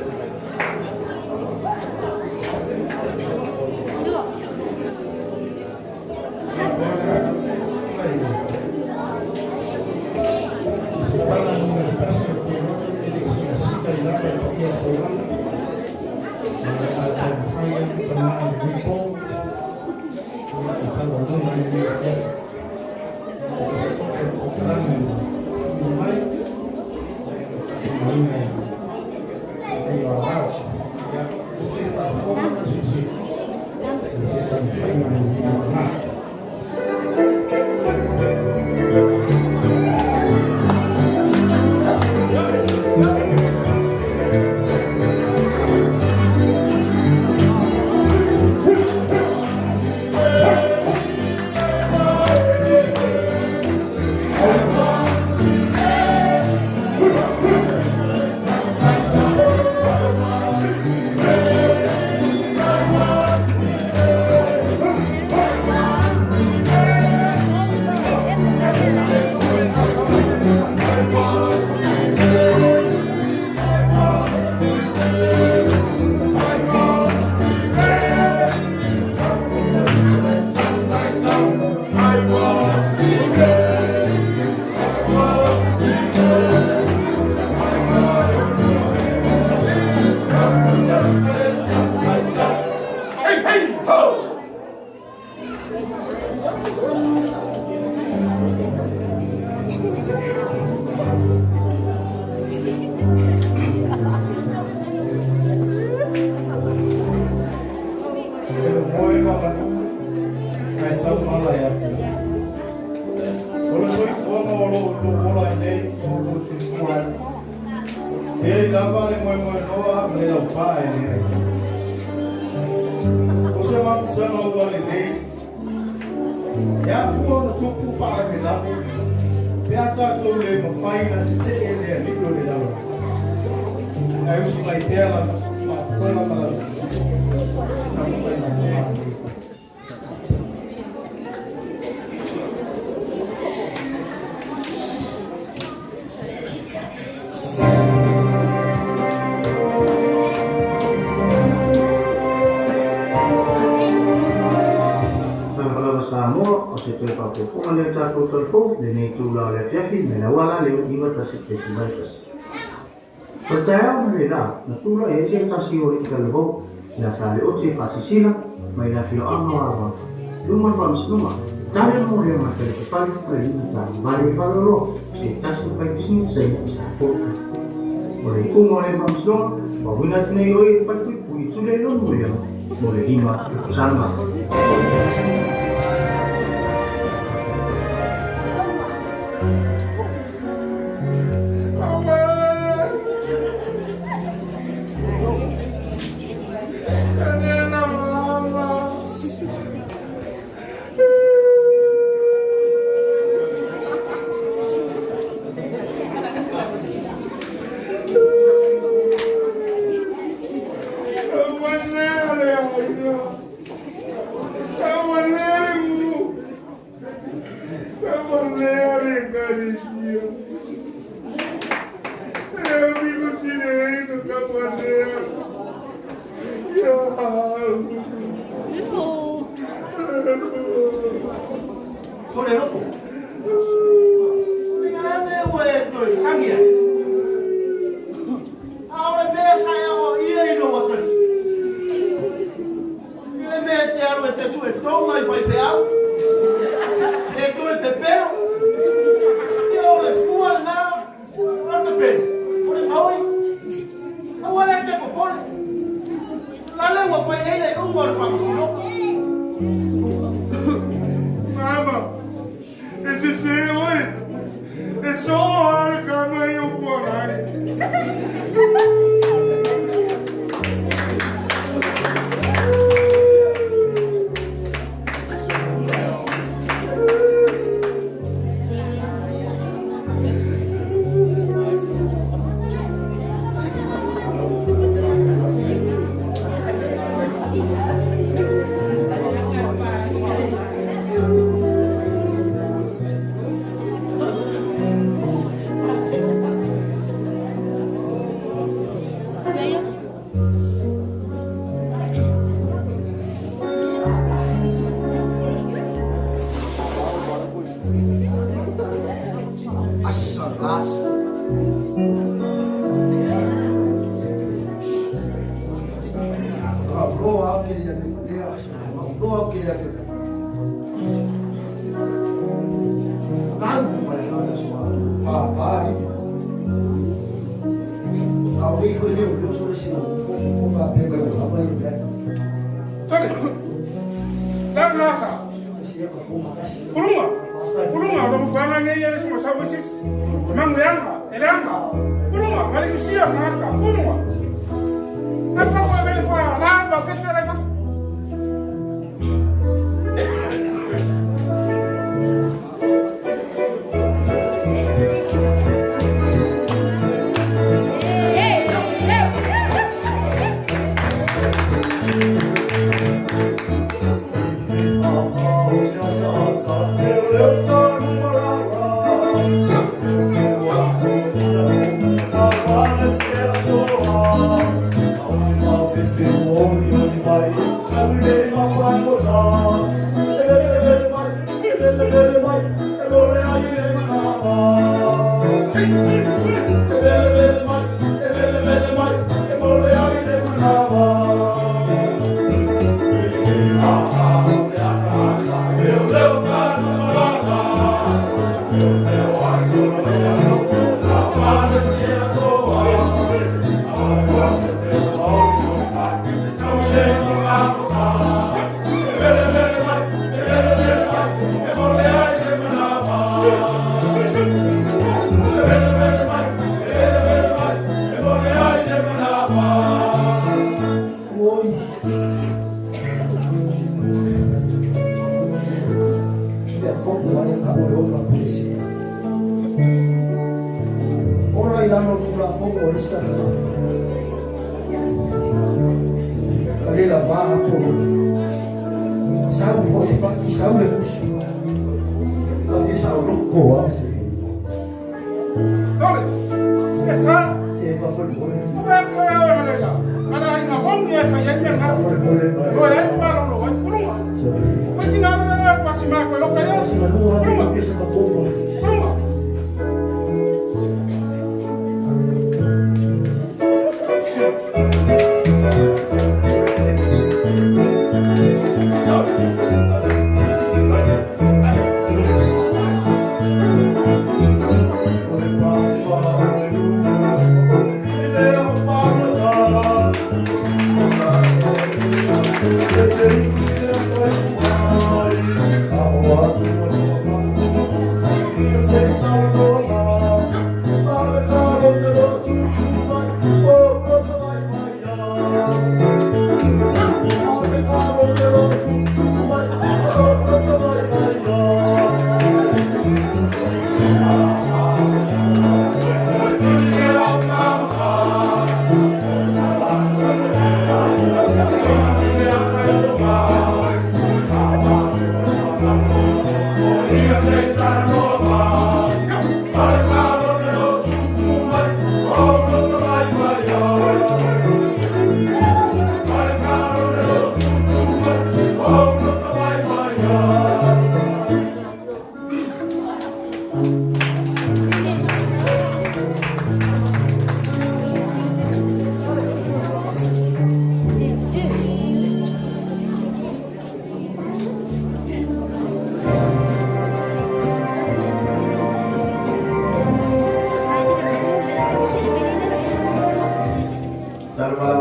Moe ma manu, ae sau mala ia te. O le soifuaga o lo outou ola ai nei ma outou soifua ai. E ai lava le moemoenoa ma le laufā e le ai. O se mafutaga ua lelei, e afua ona tupu faalavelave pe a tatou le mafai ona tetee le alii o le lalolagi. Ae usi mai pea lau faafofoga ma lau silasila i se taumafaiga atu. Talofa lava Samoa, o se toe faaopoopoga lea o tatou talofou i lenei itula o le afiafi mai le auala leo 91.1. O le taeao ma le la, na tulai ai se tasi o alii talavou ia Saleote e faasisila mai le afioaga o Avao i luma o le faamasinoga, e tali ana moliaga ma taletapale ma le lima taagivale i Faleoloa, se tasi o faipisinisi Saina sa Portugal. O le iuga o lea faamasinoga, ua uina atu nei o ia i le falepuipui e tuli ai lona moliaga mo le lima tausaga. Sole loto. Ia me ua e toe tagi ai. A o le mea sa e aoaia i lou atalii, i le mea e te alu e te sue tonga i faifeau, e toe pepelo, ia o le fua lena o le pepelo, o le gaoi. Aua la e te popole, la le ua fai ai le iuga o le faamasinoga. Mama, e sese oe, e soo lava le kama i ou fuagai. nei foi leo leo so le sina fo fo fa pe mai o lava i le. Tole. La nasa. Kulunga. Kulunga lo mfana nge yele sima sa wisis. Mangu yanga, elanga. Kulunga, mali usia ngaka. Kulunga. Afa fa bele fa la ba fe fe la fa. Ia kopu ale ka o le ona polisi. Ora i lalo tu la fongo o le sika. Ka le la vaha polo. Sau fo e whaki sau le musi. Ka te sau loko koa se. Tole. Esa. Se e whapole mole. Ko fa fa ya wa la. Ala ina bongi e fa ya ni nga. Lo ya ma lo lo kulunga. Ko tina na pasima ko lo ka ya. Kulunga. Kulunga.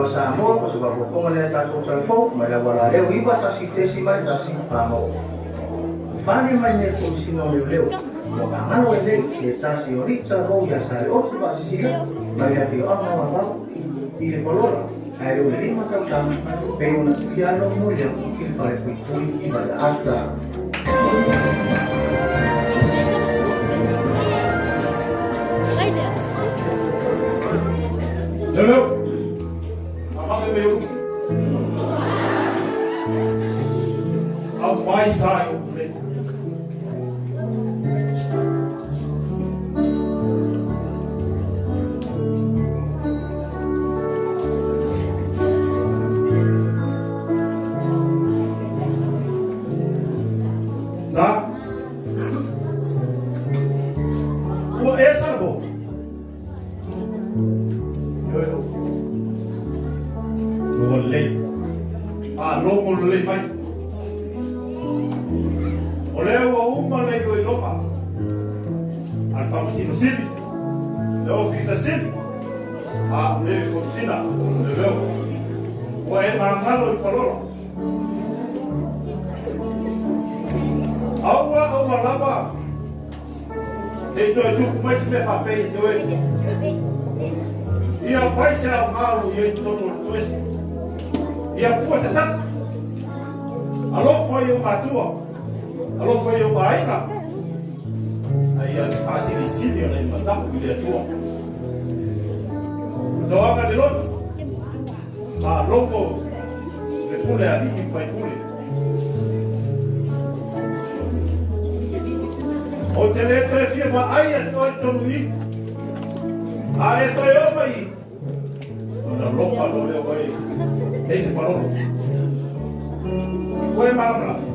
Samoa, ko sa papupungan nila tatou talafou, mai la wala leo iwa tasi tesi mai tasi pamo. Fale mai ne komisina o leoleo, mo ka ngalo e nei, le tasi o Rita Rou ia sa le otu pa sisila, mai le afioaga o Avao, i le Polola, ae o le 5 tausaga, pei ona tuialo mo le i le fale puipui i Valeata. Leo leo. Amang me u. Au mai sai o le. Sa. Ua e salvo. Yo yo. Ua lei. A longo le mai. O lea ua uma le iloiloga a le Faamasino Sili, le Ofisa Sili, A o le komisina o leoleo. Ua e magalo i Palolo. Aua aua lava ne i toe tupu mai se mea faapea ia te oe. Ia fai se aoga o lo o i ai i totonu o le toese. Ia fua se tala. Alofa i ou matua. Alofa i ou aiga. A ia le faasilisili ona i matapu i le Atua. Toaga le lotu. Faalogo le pule a alii ma faipule. Ou te le toe fia vaai atu oe i totonu i i. A e toe oo mai i i, ona loka loa lea o oe e se palolo. Ua e malamalama?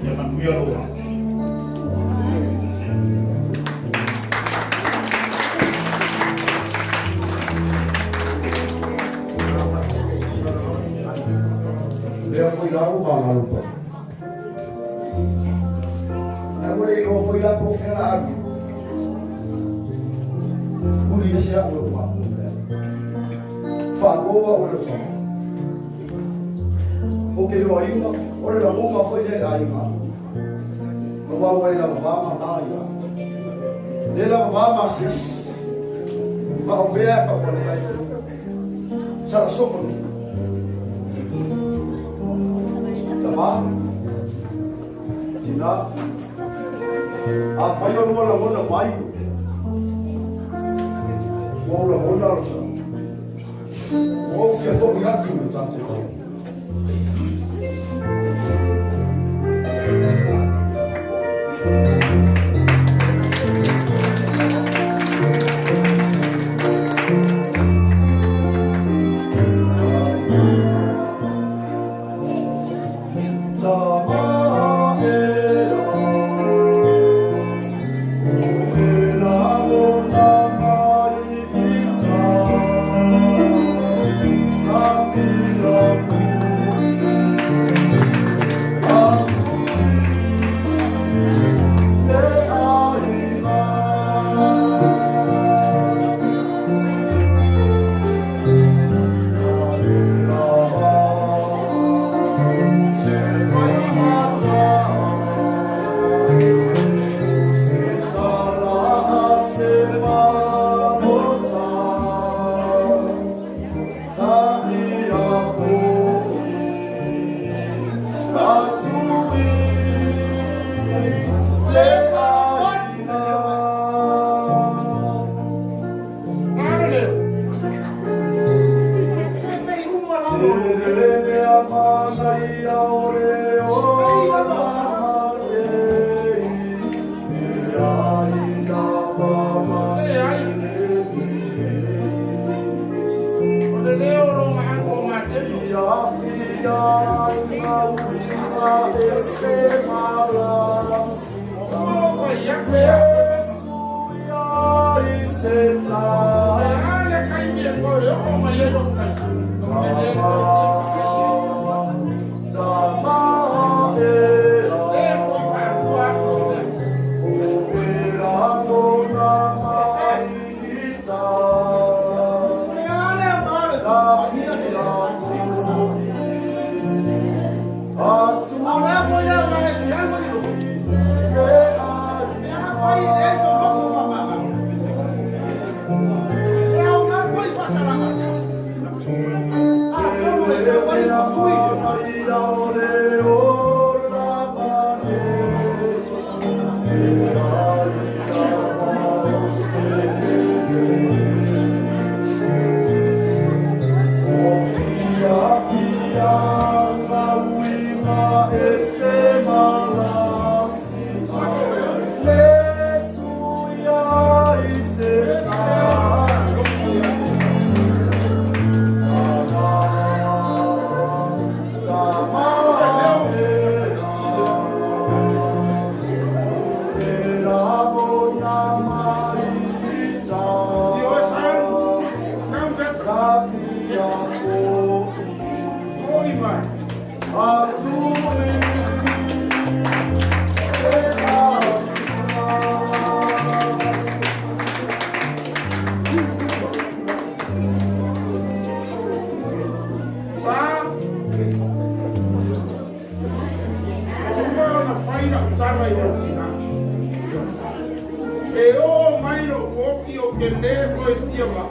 Ia manuia lou ola. Lea foi la ua magalo pa. Ae ua le iloa foi la po o fea la alu. Huli ese au e lou mapu. Faaloa au e lou mapu. O ke iloa iuga, o le lagona foi lea i le aiga. Aua ua le lavava ma na ia. Le lavava ma asiasi. Ma o mea e pau ale ai. Sala soko ni. Tama. Tina. A fai o lua lagona mai. Ua ou lagona lo sa. Ua ou fia foi atu le tatou ai.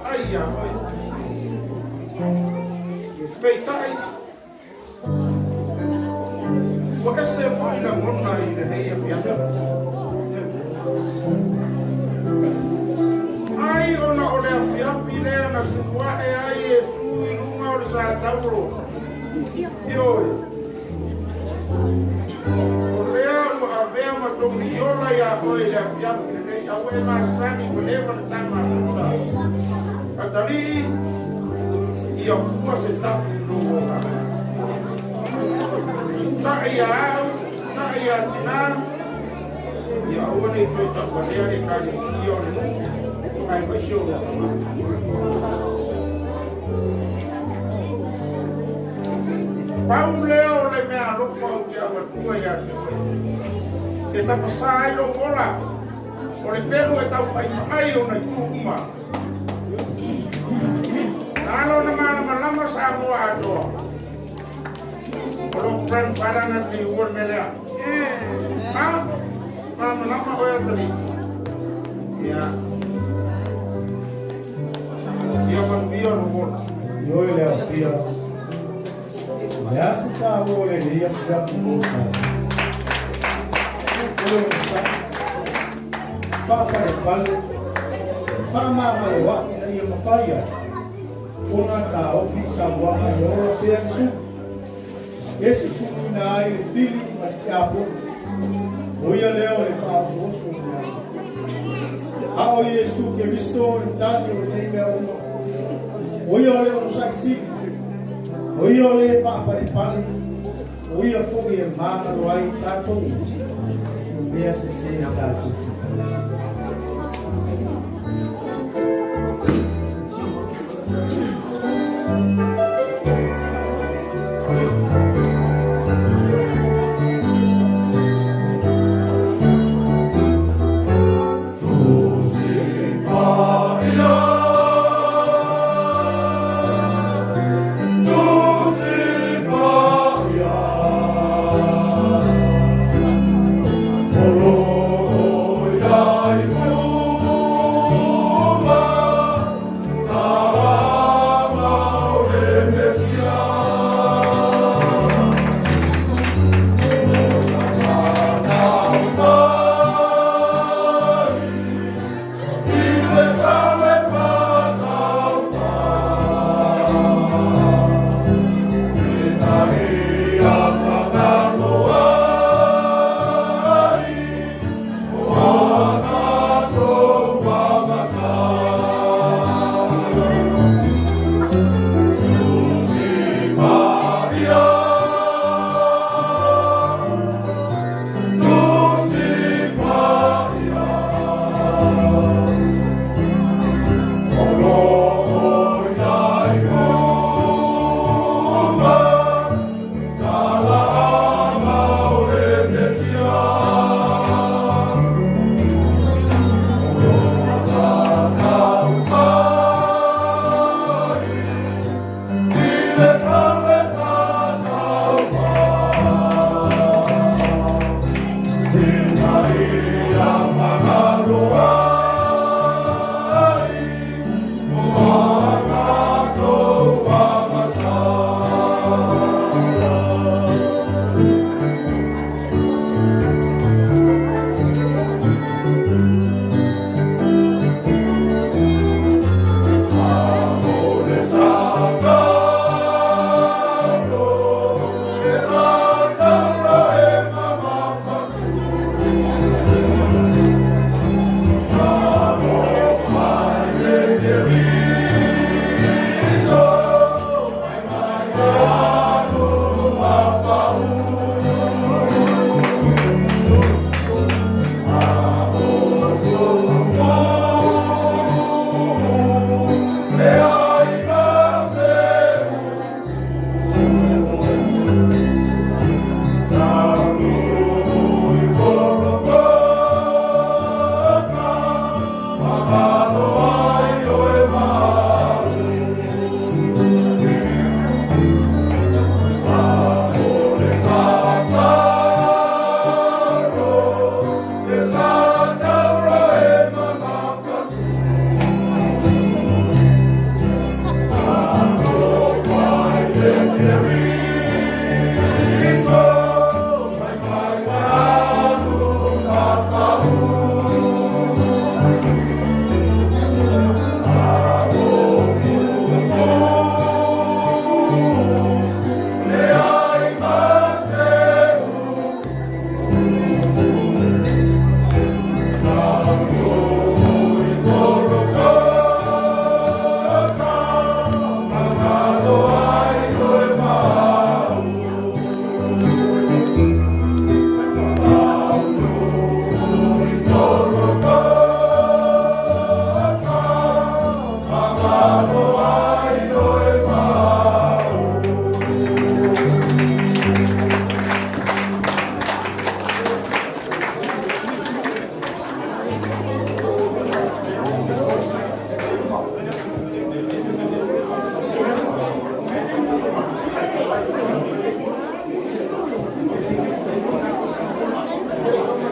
vaai iā oe. Peitai, ua ese foʻi lagona i lenei afiafi. Ai ona o le afiafi lea na tupu aʻe ai Iesu i luga o le sataulo. Ioe. O lea ua avea ma togi ola iā oe i le afiafi lenei, a ua e masani ua leva ona ta mafuta. Atalii, ia fua se tapu i lou olaga. Taʻi iā au, taʻi iā tinā, ia aua ne i toe taualea le Ekalesia o le nuu, aemaise o lou tagata. Pau lea o le mea alofa ou te avatua iā te oe, e tapasā ai lou ola, o le pelu e taufaima ai ona itu uma. Na ala ona malamalama Samoa atoa. O lou grandfather na liua le mea lea. Ha? Malamalama oe atalii. Ia. Ia manuia lou ola. Ioe le aofia. O le a se taua o lenei afiafi mo tatou? O le onosai, faapalepale, faamagaloaʻi ina ia mafai ai ona taofi sauaga ia ola pea le sulu e susuluina ai le fili ma le tiapono, o ia lea o le faaosooso o mea uma. A o Iesu Keriso le tali o lenei mea uma, o ia o le onosai sili, o ia o le faapalepale, o ia foi e magalo ai i tatou i mea sese tatou te faia.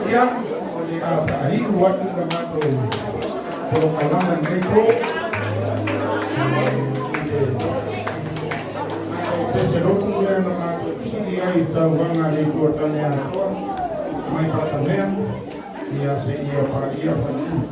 Ia, o le a faa'iu atu le matou polokalama i lenei po i le matou pese lotu lea na matou sili ai i tauvaga a le Itu o Tane Atoa mai Patamea ia seia paia Falelima.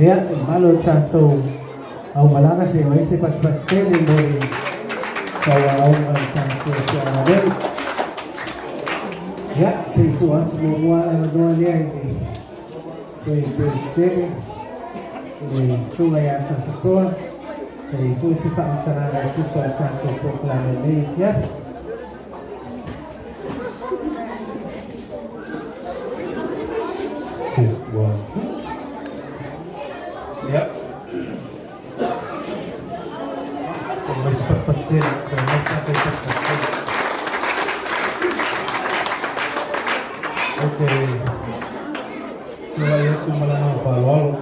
Ia, e malo tatou aumalaga se mai se patipati tele mo le taualauga o le tatou afioaga nei. Ia, se i tuu atu muamua le avanoa lea i le Sui Peresetene i le susuga ia Tafitoa e i ai foi se faamatalaga e tusa o le tatou polokalame i lenei afiafi. Test one, two. Ia. Mai se patipati tele, mai se tatou patipati tele. Ou te tulai atu ma le agaga faaaloalo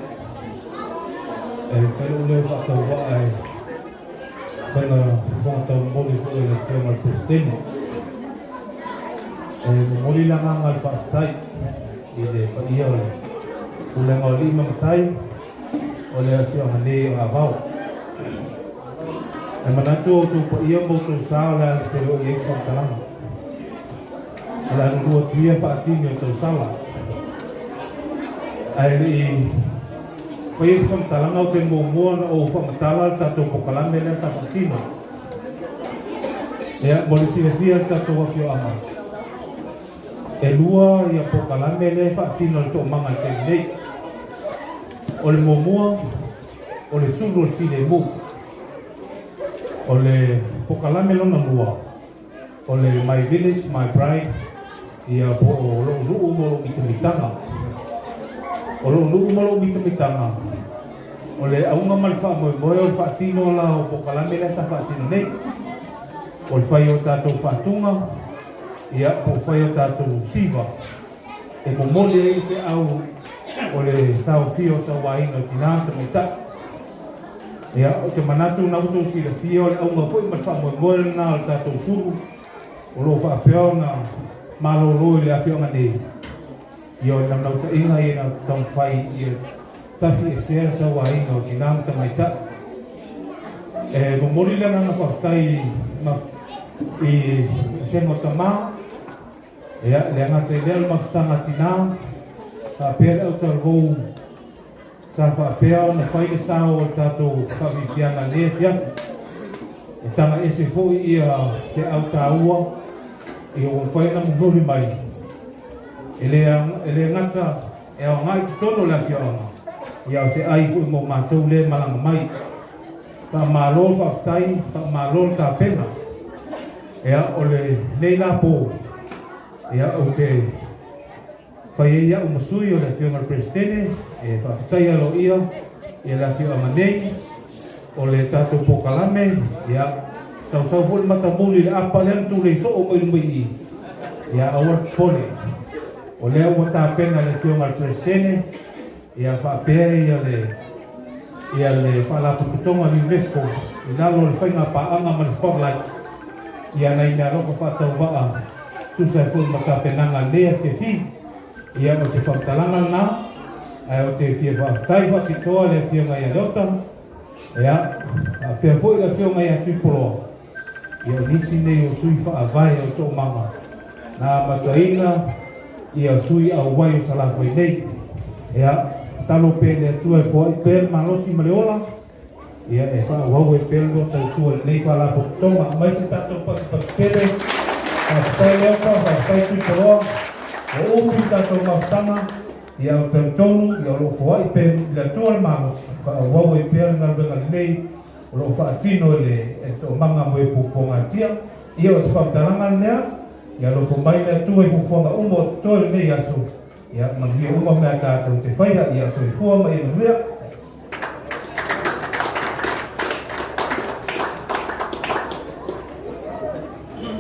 e fai lou leo faatauvaa e fai na fofoga taumoli foi o le Afioga i le Peresetene. E momoli le agaga o le faafetai i le paia o le Pulega o Alii ma Matai o le afioaga nei o Avao. E manatu o outou paia ma outou sa o le a le tele o i ai se faamatalaga. O le a lulu atu ia faatini o tausala. Ae le i faia se faamatalaga ou te muamua ona ou faamatala le tatou polokalame lea sa faatino. Ia, mo le silafia e le tatou afioaga, e lua ia polokalame lea e faatino e le Toomaga i le taimi nei. O le muamua, o le sulu o le filemu. O le polokalame lona lua, o le My Village, My Bride, ia po o lou nuu ma lou mitamitaga. O lou nuu ma lou mitamitaga, o le auga ma le faamoemoe o le faatino la o polokalame lea sa faatino nei. O le fai o tatou faatuga, ia po o fai o tatou siva, e momoli ai le feau o le taofia o sauaina o tinā ma tamaitai. Ia, ou te manatu na ua outou silafia o le auga foi ma le faamoemoe lena o le tatou sulu o lo o faapea ona malolo i le afioaga nei, ia o le naunautaiga ia na taumafai ia tafiesea le sauaina o tinā ma tamaitai. E momoli le agaga faafetai ma i Vasega o Tamā, ia, le gata i lea o le mafutaga a tinā, faapea le autalavou Sa faapea ona fai le sao o le tatou faafiafiaga i lenei afiafi. E taga ese foi ia feau taua ia ua mafai ona momoli mai e le e le gata e aoga i totonu o le afioaga, ia o se ai foi mo matou lea e malaga mai. Faamalo le faafetai, faamalo le tapena. Ia o lenei la po, ia ou te Fai ai au ma sui o le Afioga i le Peresetene e faafetai aloaia ia le afioaga nei o le tatou polokalame, ia tausau foi le matamuli i le apa lea na tulei soo mai luma i i, ia aua le popole, o lea ua tapena e le Afioga i le Peresetene ia faapea ia le ia le Faalapotopotoga a le UNESCO i lalo o le faiga paaga ma le Spotlight ia nai meaalofa faatauvaa tusa ai foi ma tapenaga a lenei afiafi. Ia o se faamatalaga lena, ae ou te fia faafetai faapitoa i le Afioga ia Leota, ia, faapea foi le Afioga ia Tuipoloa, ia o nisi nei o sui faavae o Toomaga na amataina ia sui auai o Salafai nei. Ia, tatalo pea i le Atua e foai pea le malosi ma le ola, Ia, e faaauau ai pea le lua tautua i lenei Faalapotopotoga. Aumai se tatou patupatu tele. Faafetai Leota, faafetai Tuipoloa. Ua umi le tatou mafutaga, ia ou talitonu, ia o lo o foai pea i le Atua le malosi, e faaauau ai pea le galuega lelei o lo o faatino e le Toomaga mo e Puapuagatia. Ia, o se faamatalaga lea, ia alofa mai le Atua i fuafuaga uma o totoe i lenei aso. Ia manuia uma mea tatou te faia, ia soifua ma ia manuia.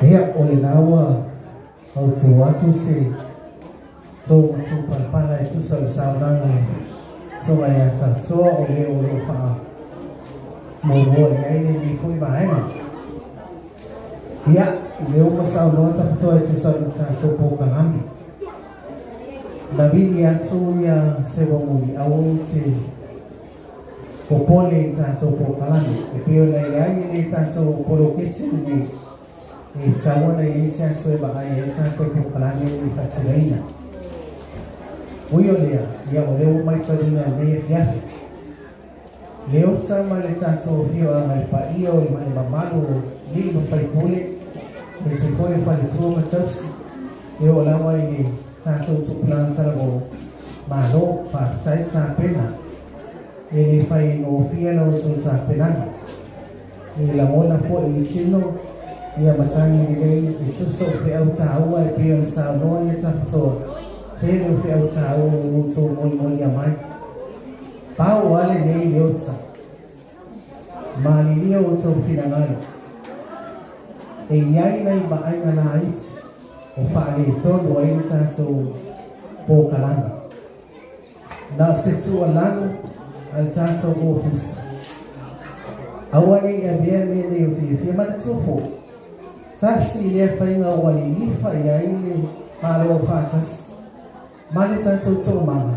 Ia, o lena ua fautua atu se tou matupalapala e tusa o le saunoaga e sola ia Tatoa o le o lo o faamuamua i ai lenei foi vaega. Ia, o lea ua saunoa Tafitoa e tusa o le tatou polokalame. Na vili atu ia Seuamuli aua ou te popole i le tatou polokalame. E pei ona i ai lenei tatou poloketi lenei, e tatau ona i ai se aso e vaai ai le tatou polokalame i le faatinoina. Ui o lea, ia o lea ua maitauina i lenei afiafi. Leota ma le tatou afioaga le paia o le mamalu o alii ma faipule e se foi o faletua ma tausi e oo lava i le tatou tupulaga talavou malo faafetai tapena e lē faigofie la outou tapenaga e lagona fo'i i tino ia matagi lelei e tusa o fe'au tāua e pei ona saunoa ia tafatoa tele o fe'au tāua ua outou molimolia mai pau a lenei leota malilia outou finagalo e iai nai vaaiga laiti o faaletonu ai le tatou pokalame na o se tuualalo a le tatou ofisa aua nei avea mea nei o fiafia manatua fo'i tasi lea faiga ua lilifa i ai le malo aufaatasi ma le tatou toomaga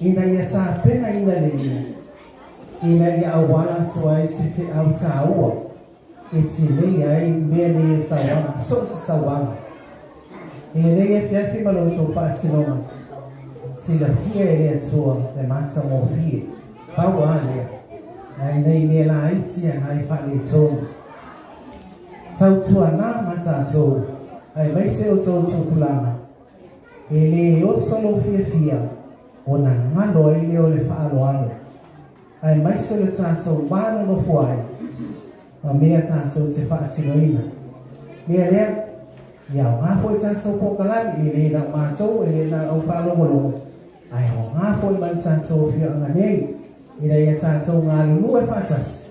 ina ia tapenaina lelei ina ia auala atu ai se fe'au tāua e telei ai mea nei o sauaga so o se sauaga i lenei afiafi ma lo outou faatinoga silafia e le Atua le matagofie pau a lea ae nei mea laiti agai faaletonu tautuanā ma tatou aemaise outou tupulaga e lē oso lou fiafia ona galo ai lea o le faaaloalo aemaise o le tatou manonofo ai ma mea tatou te faatinoina mea lea ia aogā fo'i tatou pokalani e lē na o matou e lē na au faalogologo ae aogā fo'i ma le tatou afioaga nei ina ia tatou galulue faatasi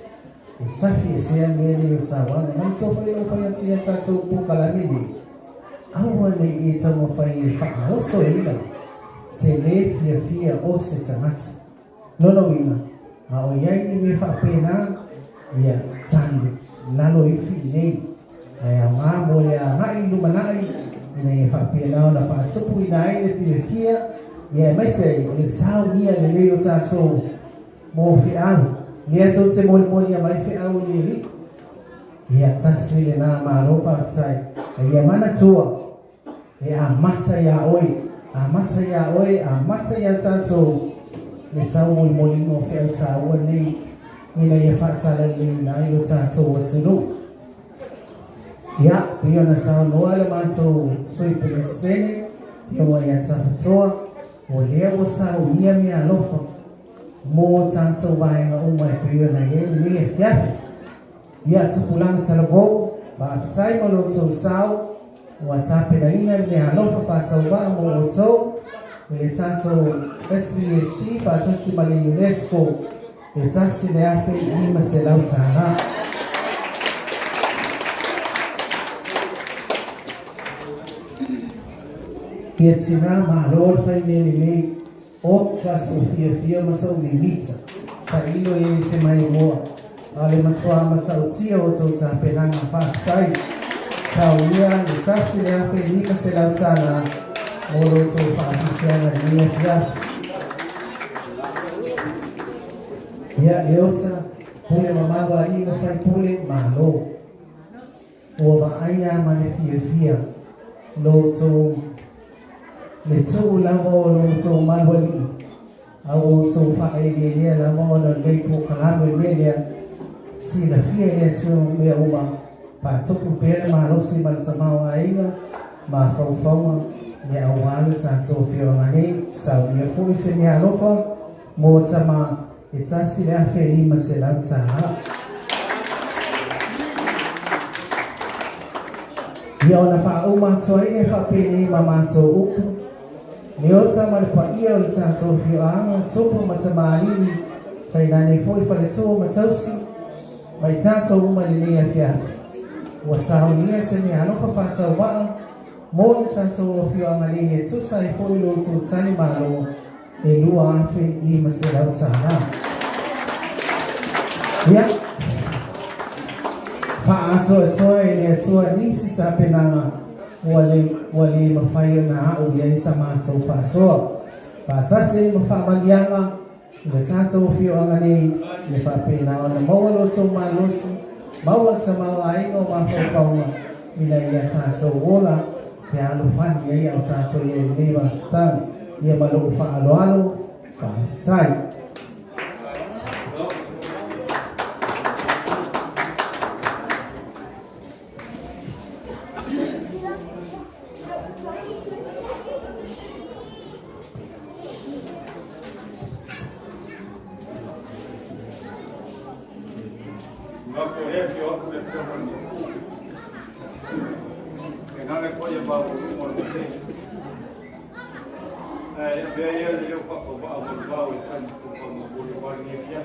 e tafi esea mea nei o sauaga manatua fo'i lou fai atu ia tatou pokalame nei aua nei e taumafai e faaosoina se lē fiafia o se tagata lona uiga a o iai ni mea faapena ia tali lalo ifi i nei ae aogā mo le aga'i lumana'i ina ia faapena ona faatupuina ai le fiafia ia aemaise ai o le saunia lelei o tatou mo fe'au lea tou te molimolia mai fe'au i le ali'i ia tasi lenā malo faafetai a ia manatua e amata iā oe amata iā oe amata iā tatou le taumolimoliga o fe'au tāua nei ina ia faatalaleina ai lo tatou atunuu ia pei ona saunoa le matou sui pelesitene ia ua ia tafatoa o lea ua saunia mea alofa mo tatou vaega uma e pei ona iai lenei afiafi ia tupulaga talavou faafetai ma lo outou sao ua tapenaina le alofa faatauva'a mo outou i le tatou SVSG faatasi ma le UNESCO e 1500 tālā. Ia tinā malo le fai mea lelei oka sou fiafia ma sou mimita fa'ailo e se mai moa a le matuā matautia o tou tapenaga faafetai saunia le 1500 tālā mo lo outou faafiafiaga lenei afiafi ia leota pule mamalu alii ma faipule malo ua vaaia ma le fiafia lo outou le tuu lava o lo outou malu alii au outou faaeleelea lava ona lelei pokalame mea lea silafia i le Atua mea uma faatupu pea le malosi ma le tamaoaiga mafaufauga ia auā le tatou afioaga nei saunia fo'i se mea alofa mo tama e 1500 tālā. Ia ona faauma atu ai le faapenei ma matou upu leota ma le paia o le tatou afioaga tupu ma tamalii tainane fo'i faletua ma tausi mai tatou uma lenei afiafi ua saunia se mea alofa faatauva'a mo le tatou afioaga nei e tusa ai fo'i lo outou tali malo e 2500 tālā. Ia faaatoatoa e le Atua nisi tapenaga ua le ua lē mafai ona a'u i ai sa matou faasoa faatasi ai ma faamaliaga i le tatou afioaga nei le faapena ona maua lo outou malosi maua le tamaoaiga o mafaufauga ina ia tatou ola fealofani ai ao tatou ia lelei mafutaga ia ma lo'u faaaloalo faafetai. Ngako e fio aku le pia mani. E nganga ko ia ba o mo le te. E be ia le leo pa ko ba o ba o kan ko ko mo ko le ba ni fia.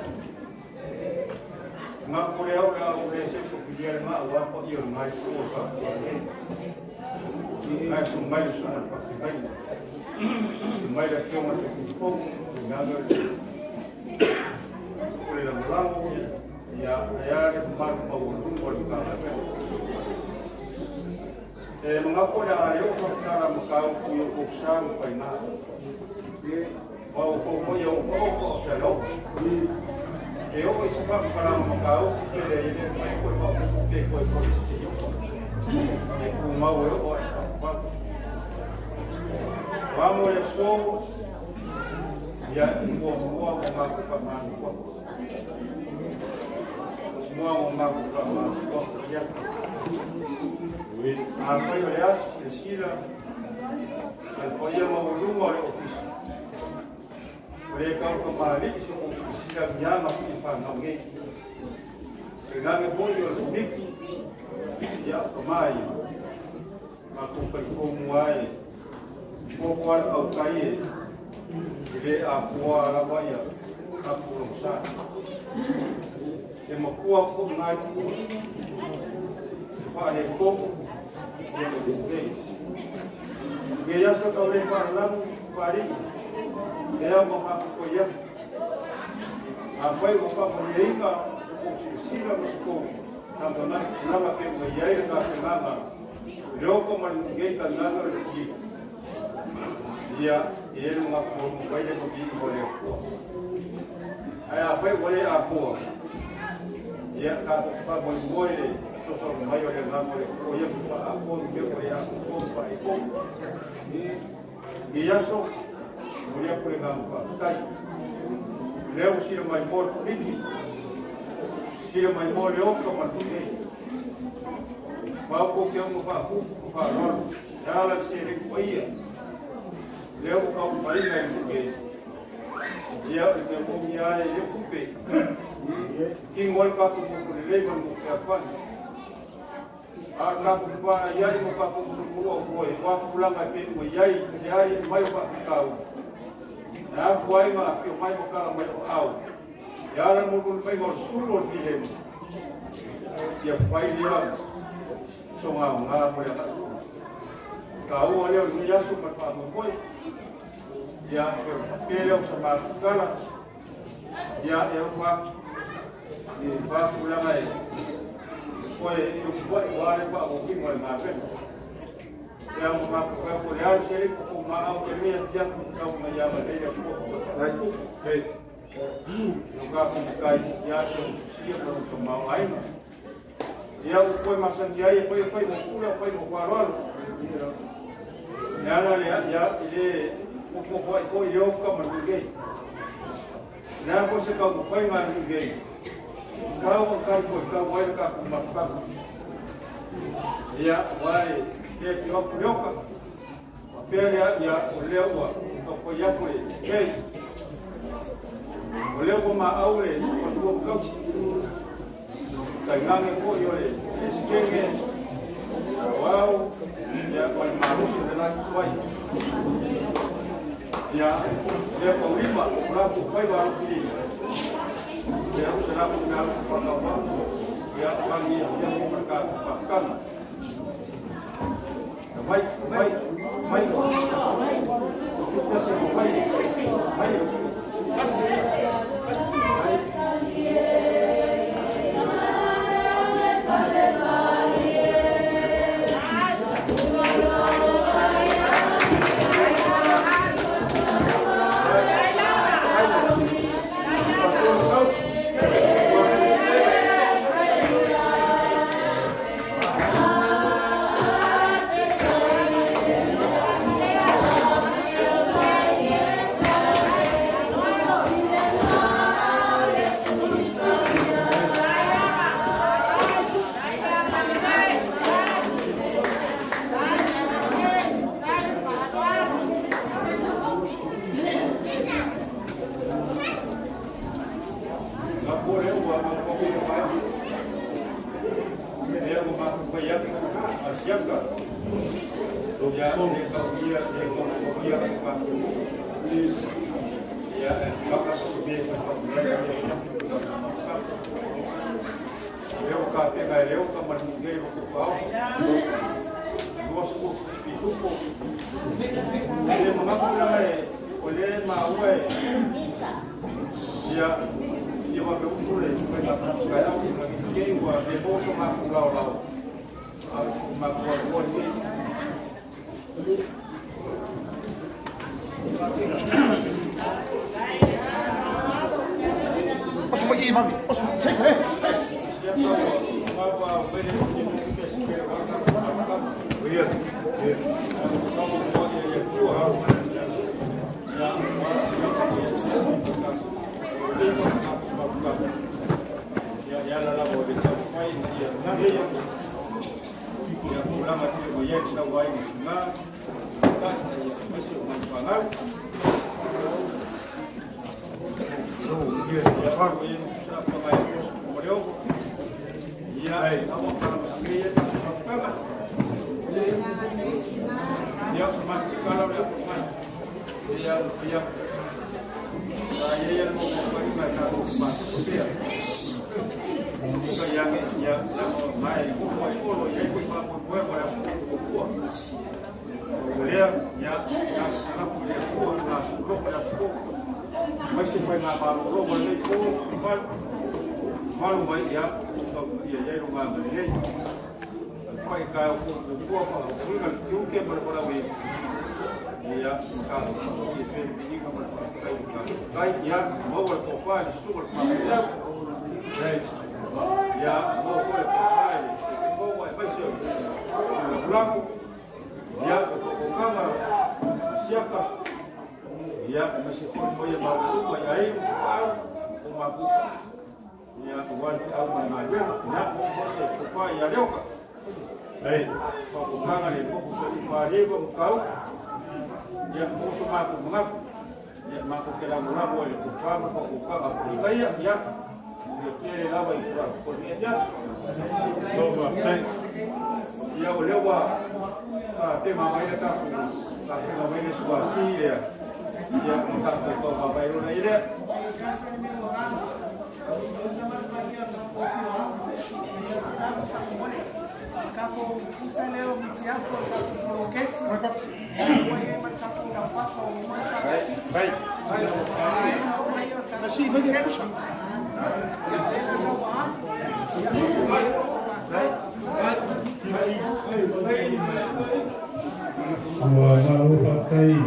Ngako le au la o le se ko pia ma o ko ia mai ko ka. Ai su mai su na pa ki mai. Mai le fio ma te ko nganga ko le la mo ia ia le malu pa o lu o le ka. E mga ko na le o fa ka ma ka o ku o sa o pa ina. Ma o ko ko ia o ko ko sa lo. E o i sa pa ka ma ka o ke le le mai ko pa ko te ko ko te yo. E ku ma o o sa pa. Wa mo le so ia i mo mo mo ma ko pa ma ko. Mo mo ma ko pa ma ko ia. A foi o le aso, le sila, le poia ma o lunga o le ofisa. O le kau ka maali so o sila mianga ki whanau nei. Le nage hoi o le miki, ia ka mai, ma ko whai komu ai, ko ko ala au kai e, i le a kua ala waia, a kuro sa. E makua ko ngai kua, pa he koko, ia mo te. Ke ia so ka le pa lamu pari. E au ma ko ia. A pai o pa mo ia so ko si sila mo ko. Tanto na na pe mo ia i ka pe na. Leo ko ma nge ka na no ki. Ia e lu ma ko mo pai le ko bi ko le ko. Ai a pai o le a ko. Ia ka pa mo mo le so mai o le ngamo le ko ia pa a ko me ko ia ko pa e ko. Ia so mo ia ko le ngamo pa kai. Leo sila mai mo miki. Sila mai mo le o ka ma tu nei. Pa ko ke mo pa ku pa ro. Ya la se le ko ia. Leo ka pa ia i ke. Ia e mo ia e ku pe. Ki ngol ka ku ku le le mo ka pa. A ka ku pa ia i mo ka ku ku o ko e wa fulanga pe mo ia i ia i mai pa ka u. Na ku ai ma ki mai mo ka mai o au. Ia ra mo ku mai mo sulo ti le. Ia pai le so nga nga mo ia ka. Ka u ale o ia su pa pa mo koi. Ia pe le o sa ma kala. Ia e o pa ni pa fulanga e. Koe e usua i wale pa o ki mo le mape. Ia mo ma ko ko le au se ko ma au ke mea ia ku ka mo ia ma le ia ko. Ai ku. Ke. No ka ku kai ia so sia ko ko ma ai. Ia o koe masan ia e koe koe mo kula koe mo kwaro. Ia la le ia ile ko ko ko ko ile o ka ma nge. Na ko se ka mo koe ma nge. Kau kau ko kau wai ka ku ma ka. Ia wai te ki o ku ka. Pe ia ia o le ua ko ko ia ko e. Ke. O le ko ma au le ko tu kau si. Kai ngange ko i ole e sikenge. Wau ia ko ma ru se la ki wai. Ia ia ko lima ko la ku kai wa ku ni. Ia se la ku na ku ka wa. Ia pa ni ia ko ka ka ka. Mai mai mai. Suka se mai. Mai. Mai. Ia le tauia le komokomia ko tatou nuu. Ia e tulaga se mea e faitauina ai ia lea ua tapena e Leota ma le nuu nei o Pupaao. 20 pisupo. E le manatu leaga e o lea e maua e ia ia vave usu le faiga taeao i kei ua le maua so matou laolao a o matou aloa lenei. Oso mai i mami. Oso. Sei, hey, hey. Ua malo faafetai.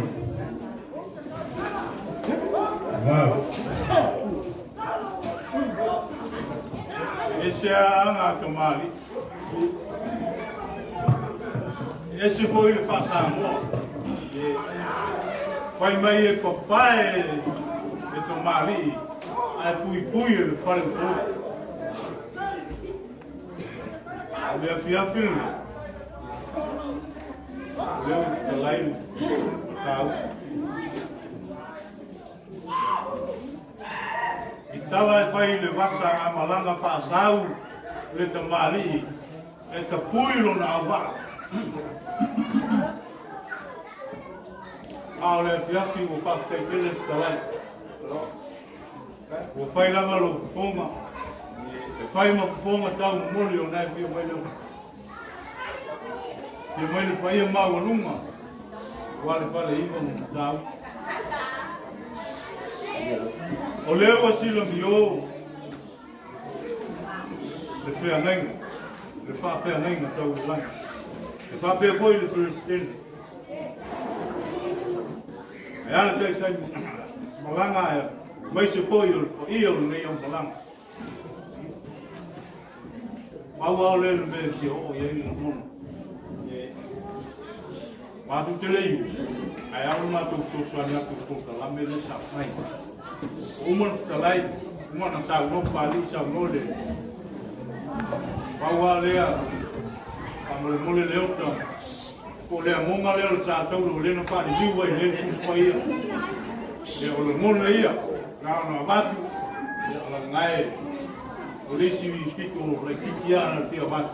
Malo. Ese a aga a tamalii. Ese foi le faa-Samoa. Fai mai e papae le tamalii ae puipui e le fale o tolu. O le afiafi lenei, o lea ua fetalai le mataupu. I tala e fai i le vasa a malaga faasau le tamalii e tapui lona auvaa. A o le afiafi ua faafetai tele le fetalai. Ua fai lava lou fofoga, e fai ma fofoga taumomoli o na e fia mai le fia mai le paia maualuga aua le Faleiva ma Matautu. O lea ua silamio le feagaiga, le faafeagaiga tau i le lagi. E faapea foi le Peresetene. E ala taitai malaga aemaise foi o le paia o lenei aumalaga. Pau lava o lea le mea e fia oo i ai le lagona. Matou te le iu, ae ao le matou fesoasoani atu i le polokalame lea sa fai. Ua uma ona fetalai, uma ona saunoa Papalii, saunoa le Pau lava lea, faamolemole Leota, po o le amoga lea o le sa taula ua lea na faaliliu ai i lea Tusi Paia. Ia, o lagona ia, na ona avatu, ia, o lagae o le isi pito laitiiti lava na fia avatu.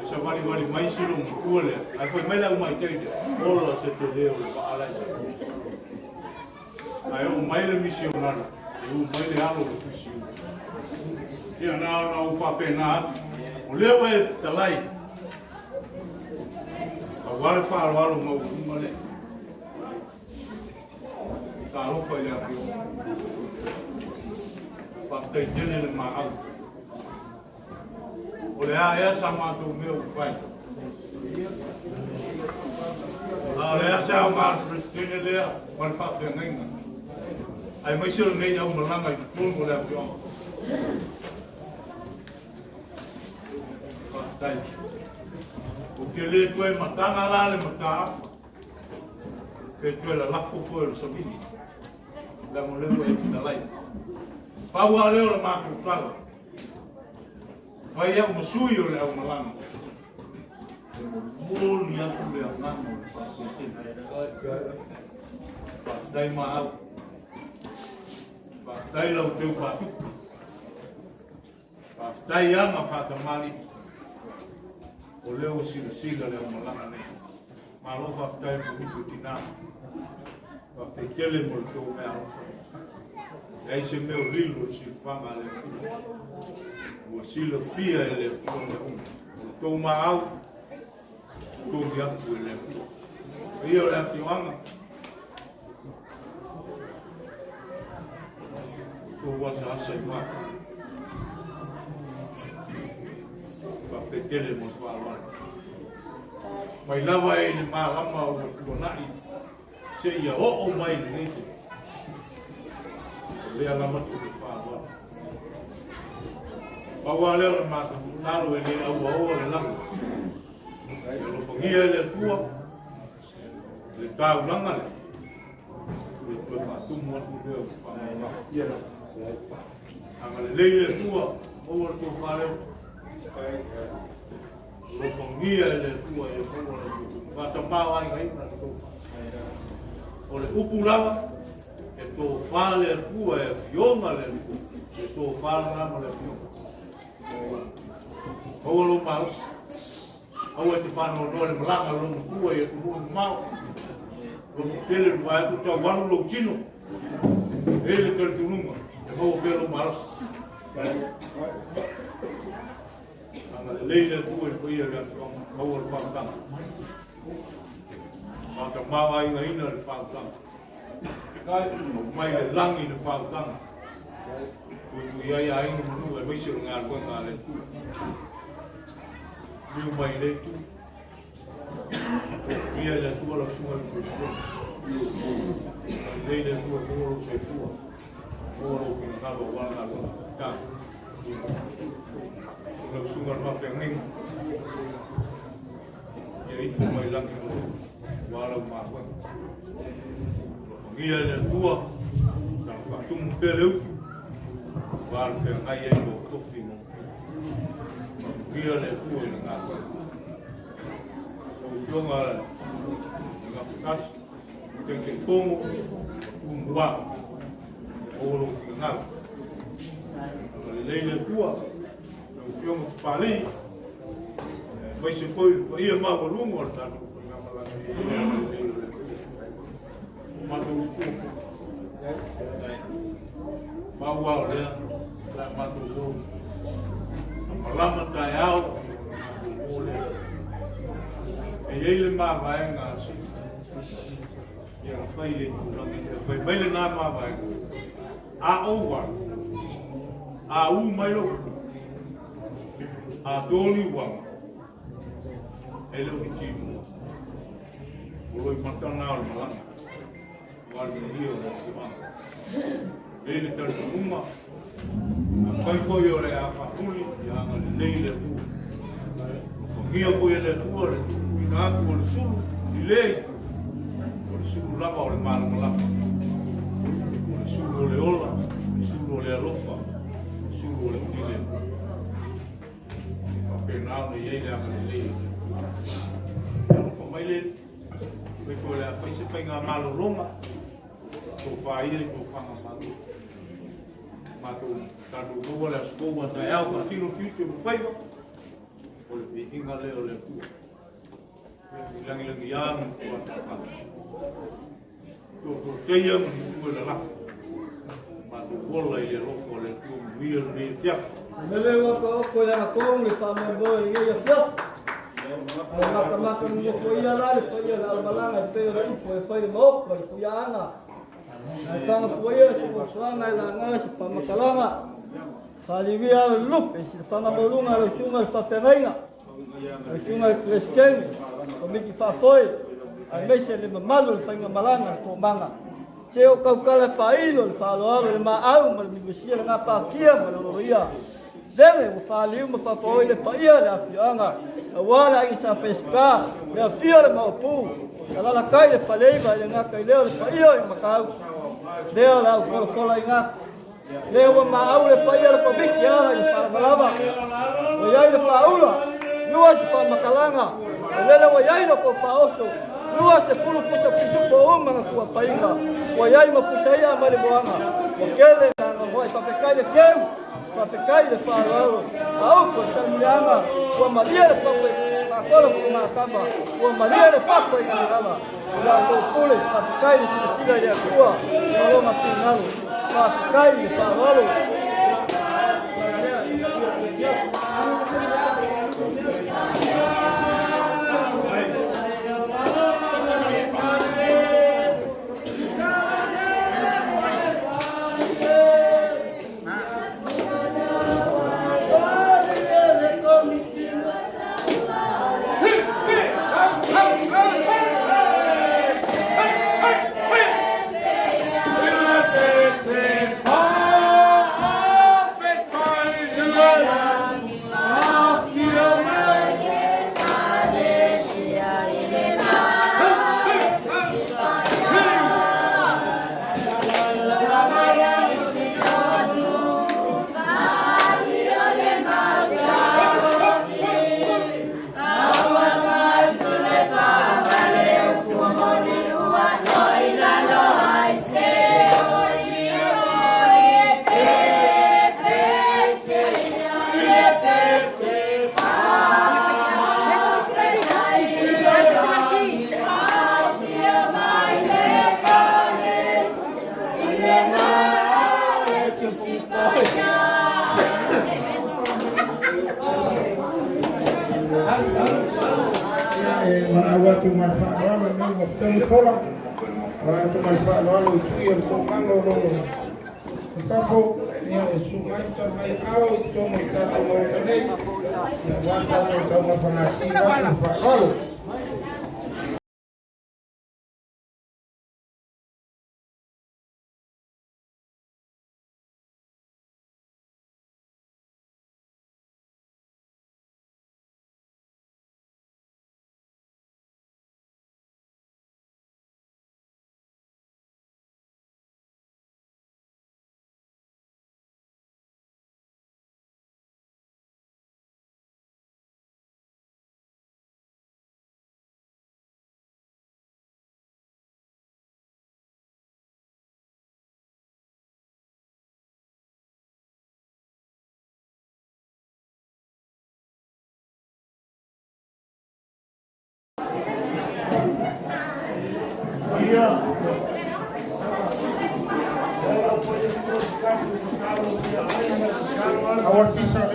savalivali mai si lou matua lea, ae fai mai le aumaitei lea, ola se telē o le vaa la e Ae oo mai le misionari, e u mai le alo o le Tuisiu. Ia na ona ou faapena atu, o lea ua e fetalai, aua le faaaloalo maualuga lea. Talofa i le afioga. Faafetai tele le maau. O le a ea sa matou mea ua fai? A o le a se aoga o le Peresetene lea ma le faafeagaiga, aemaise o lenei aumalaga i totonu o le afioaga? Faafetai. Ou te le toe mataga la le mataafa, pe toe lalafo foi o le savili, leaga o lea ua e fetalai. Pau lava lea o le matou tala. Fai au ma sui o le aumalaga. E momoli atu le agaga o le faafetai. Faafetai maau. Faafetai lau teu faatupu. Faafetai aga faatamalii. O lea ua silasila le aumalaga nei. Malo faafetai le komiti o tina. Faafetai tele mo le tou mea alofa. Leai se mea o lilo i le silafaga a le Atua. Ua silafia e le Atua mea uma. O le tou maau, totogi atu e le Atua. Paia o le afioaga, tou asaasa i matou. Faafetai tele mo le faaaloalo. Mai lava i le malama ua tuanai seia oo mai lenei taimi. O lea lava tou te faaaloalo. Pau lava lea o le matou tatalo e le auaoa le lagi. Ia alofagia e le Atua le taulaga lea, le toe faatumu atu lea o le faamamalu. Agalelei le Atua, maua le tofa lea. Alofagia e le Atua ia maua le faatamāoaigaina le tofa. O le upu lava, e tofa le Atua, e afioga le Atua, e tofa lena ma le afioga. Maua lou malosi. Aua e te faanoanoa i le malaga a lou matua i atunuu e mamao. Loto tele le vae atu tau alu lou tino. E le talitonuga, e maua pea lou malosi. Agalelei le Atua i le paia o le afioaga, maua le faautaga. Faatamaoaigaina le faautaga. Aumai le lagi le faautaga. Tuitui ai aiga ma nuu aemaise o le galuega a le Atua. Liu mai i le itu. Ia le Atua lau susuga i le Peresetene. Agalelei le Atua maua lou soifua. Maua lou finagalo aua le galuega ta. Lau susuga i le faafeagaiga. Ia ifo mai lagi ma lou, aua lau mafuega. Alofagia e le Atua, saga faatumu pea le utu, aua le feagai ai lou tofi ma Faamanuia le Atua i le galuega. Lau Afioga i le Gafatasi, Taitaifono ma Tumua, maua lou finagalo. Agalelei le Atua, lau Afioga Papalii, aemaise foi le paia maualuga o le tatou faigamalaga i le agalelei o le Atua. O matou itu maua o lea, la matou o na malama taeao o matou o lea. E i ai le mavaega a Sisi, ia na fai le tulaga lea, fai mai lena mavaega. A ou alu, a u mai lou, a toli uaga, e le o ni timua. O loimata na o le malaga, ua le manuia o le afioaga. E le talitonuga, afai foi o le a faatuli, ia agalelei le Atua. Alofagia foi e le Atua le tuutuuina atu o le sulu i lea itu, o le sulu lava o le malamalama, o le sulu o le ola, o le sulu o le alofa, o le sulu o le filemu. E faapena ona i ai le agalelei o le Atua. Alofa mai le Alii, fai foi o le a fai se faiga malologa, tofa ia i tofaga malo. Matou tatou maua le aso fou a taeao faatino tiute ma faiva o le viiga. fiafiga lea o le Atua. I lagilagiā ma ni tuatafala. Toatoateia ma ni tua lalafo. Matou ola i le alofa o le Atua manuia lenei afiafi. Lele ua taoto i le agatonu le faamoemoe i lenei afiafi. A o matamata nonofoia la le paia o le aumalaga e pei o le upu e fai i le maota o le Tuiaaga. Ae fagafuaia le soasoaga e laga se faamatalaga. Faaliuia alo le lupe i silafaga maualuga a lau susuga i le faafeagaiga, lau susuga i le Peresetene, Komiti Faafoe, aemaise le mamalu o le faigamalaga a le Toomaga. Se o tautala e faailo le faaaloalo i le maau ma le minusia le gapatia ma le loloia. Lele ua faaliu ma faafaoi le paia le afioaga aua le aiga Sa Peseta, le afio o le Maopu, alalatai le Faleiva i le gata i lea o le paia o i Matautu. Lea o le au folafola i gata. Lea ua maau le paia o le Komiti ala i le faalavalava. Ua i ai le faaula, lua se faamatalaga, o lele ua i ai lo tou faaoso, 20 pusa pisupo uma na tuapaiga, ua i ai ma pusa i'a mai le moana, ua tele na anoanoai. Faafetai le teu, faafetai le faaaloalo, a upu o le Salmuliaga, ua malie le pato i faatolo tuumatama, ua malie le pato i galagala. I la outou pule, faafetai le silasila i le Atua ma lona finagalo. Faafetai le faaaloalo. Ia e valaau atu ma le faaaloalo i mea ua fetaui fola. Valaau atu ma le faaaloalo i sui o le toomaga o lo o i fafo. Ia e susu mai tala mai ao i totonu o le tatou Maota nei. Ia aua le tatou taumafa gatii atu le faaaloalo. Awal pisa.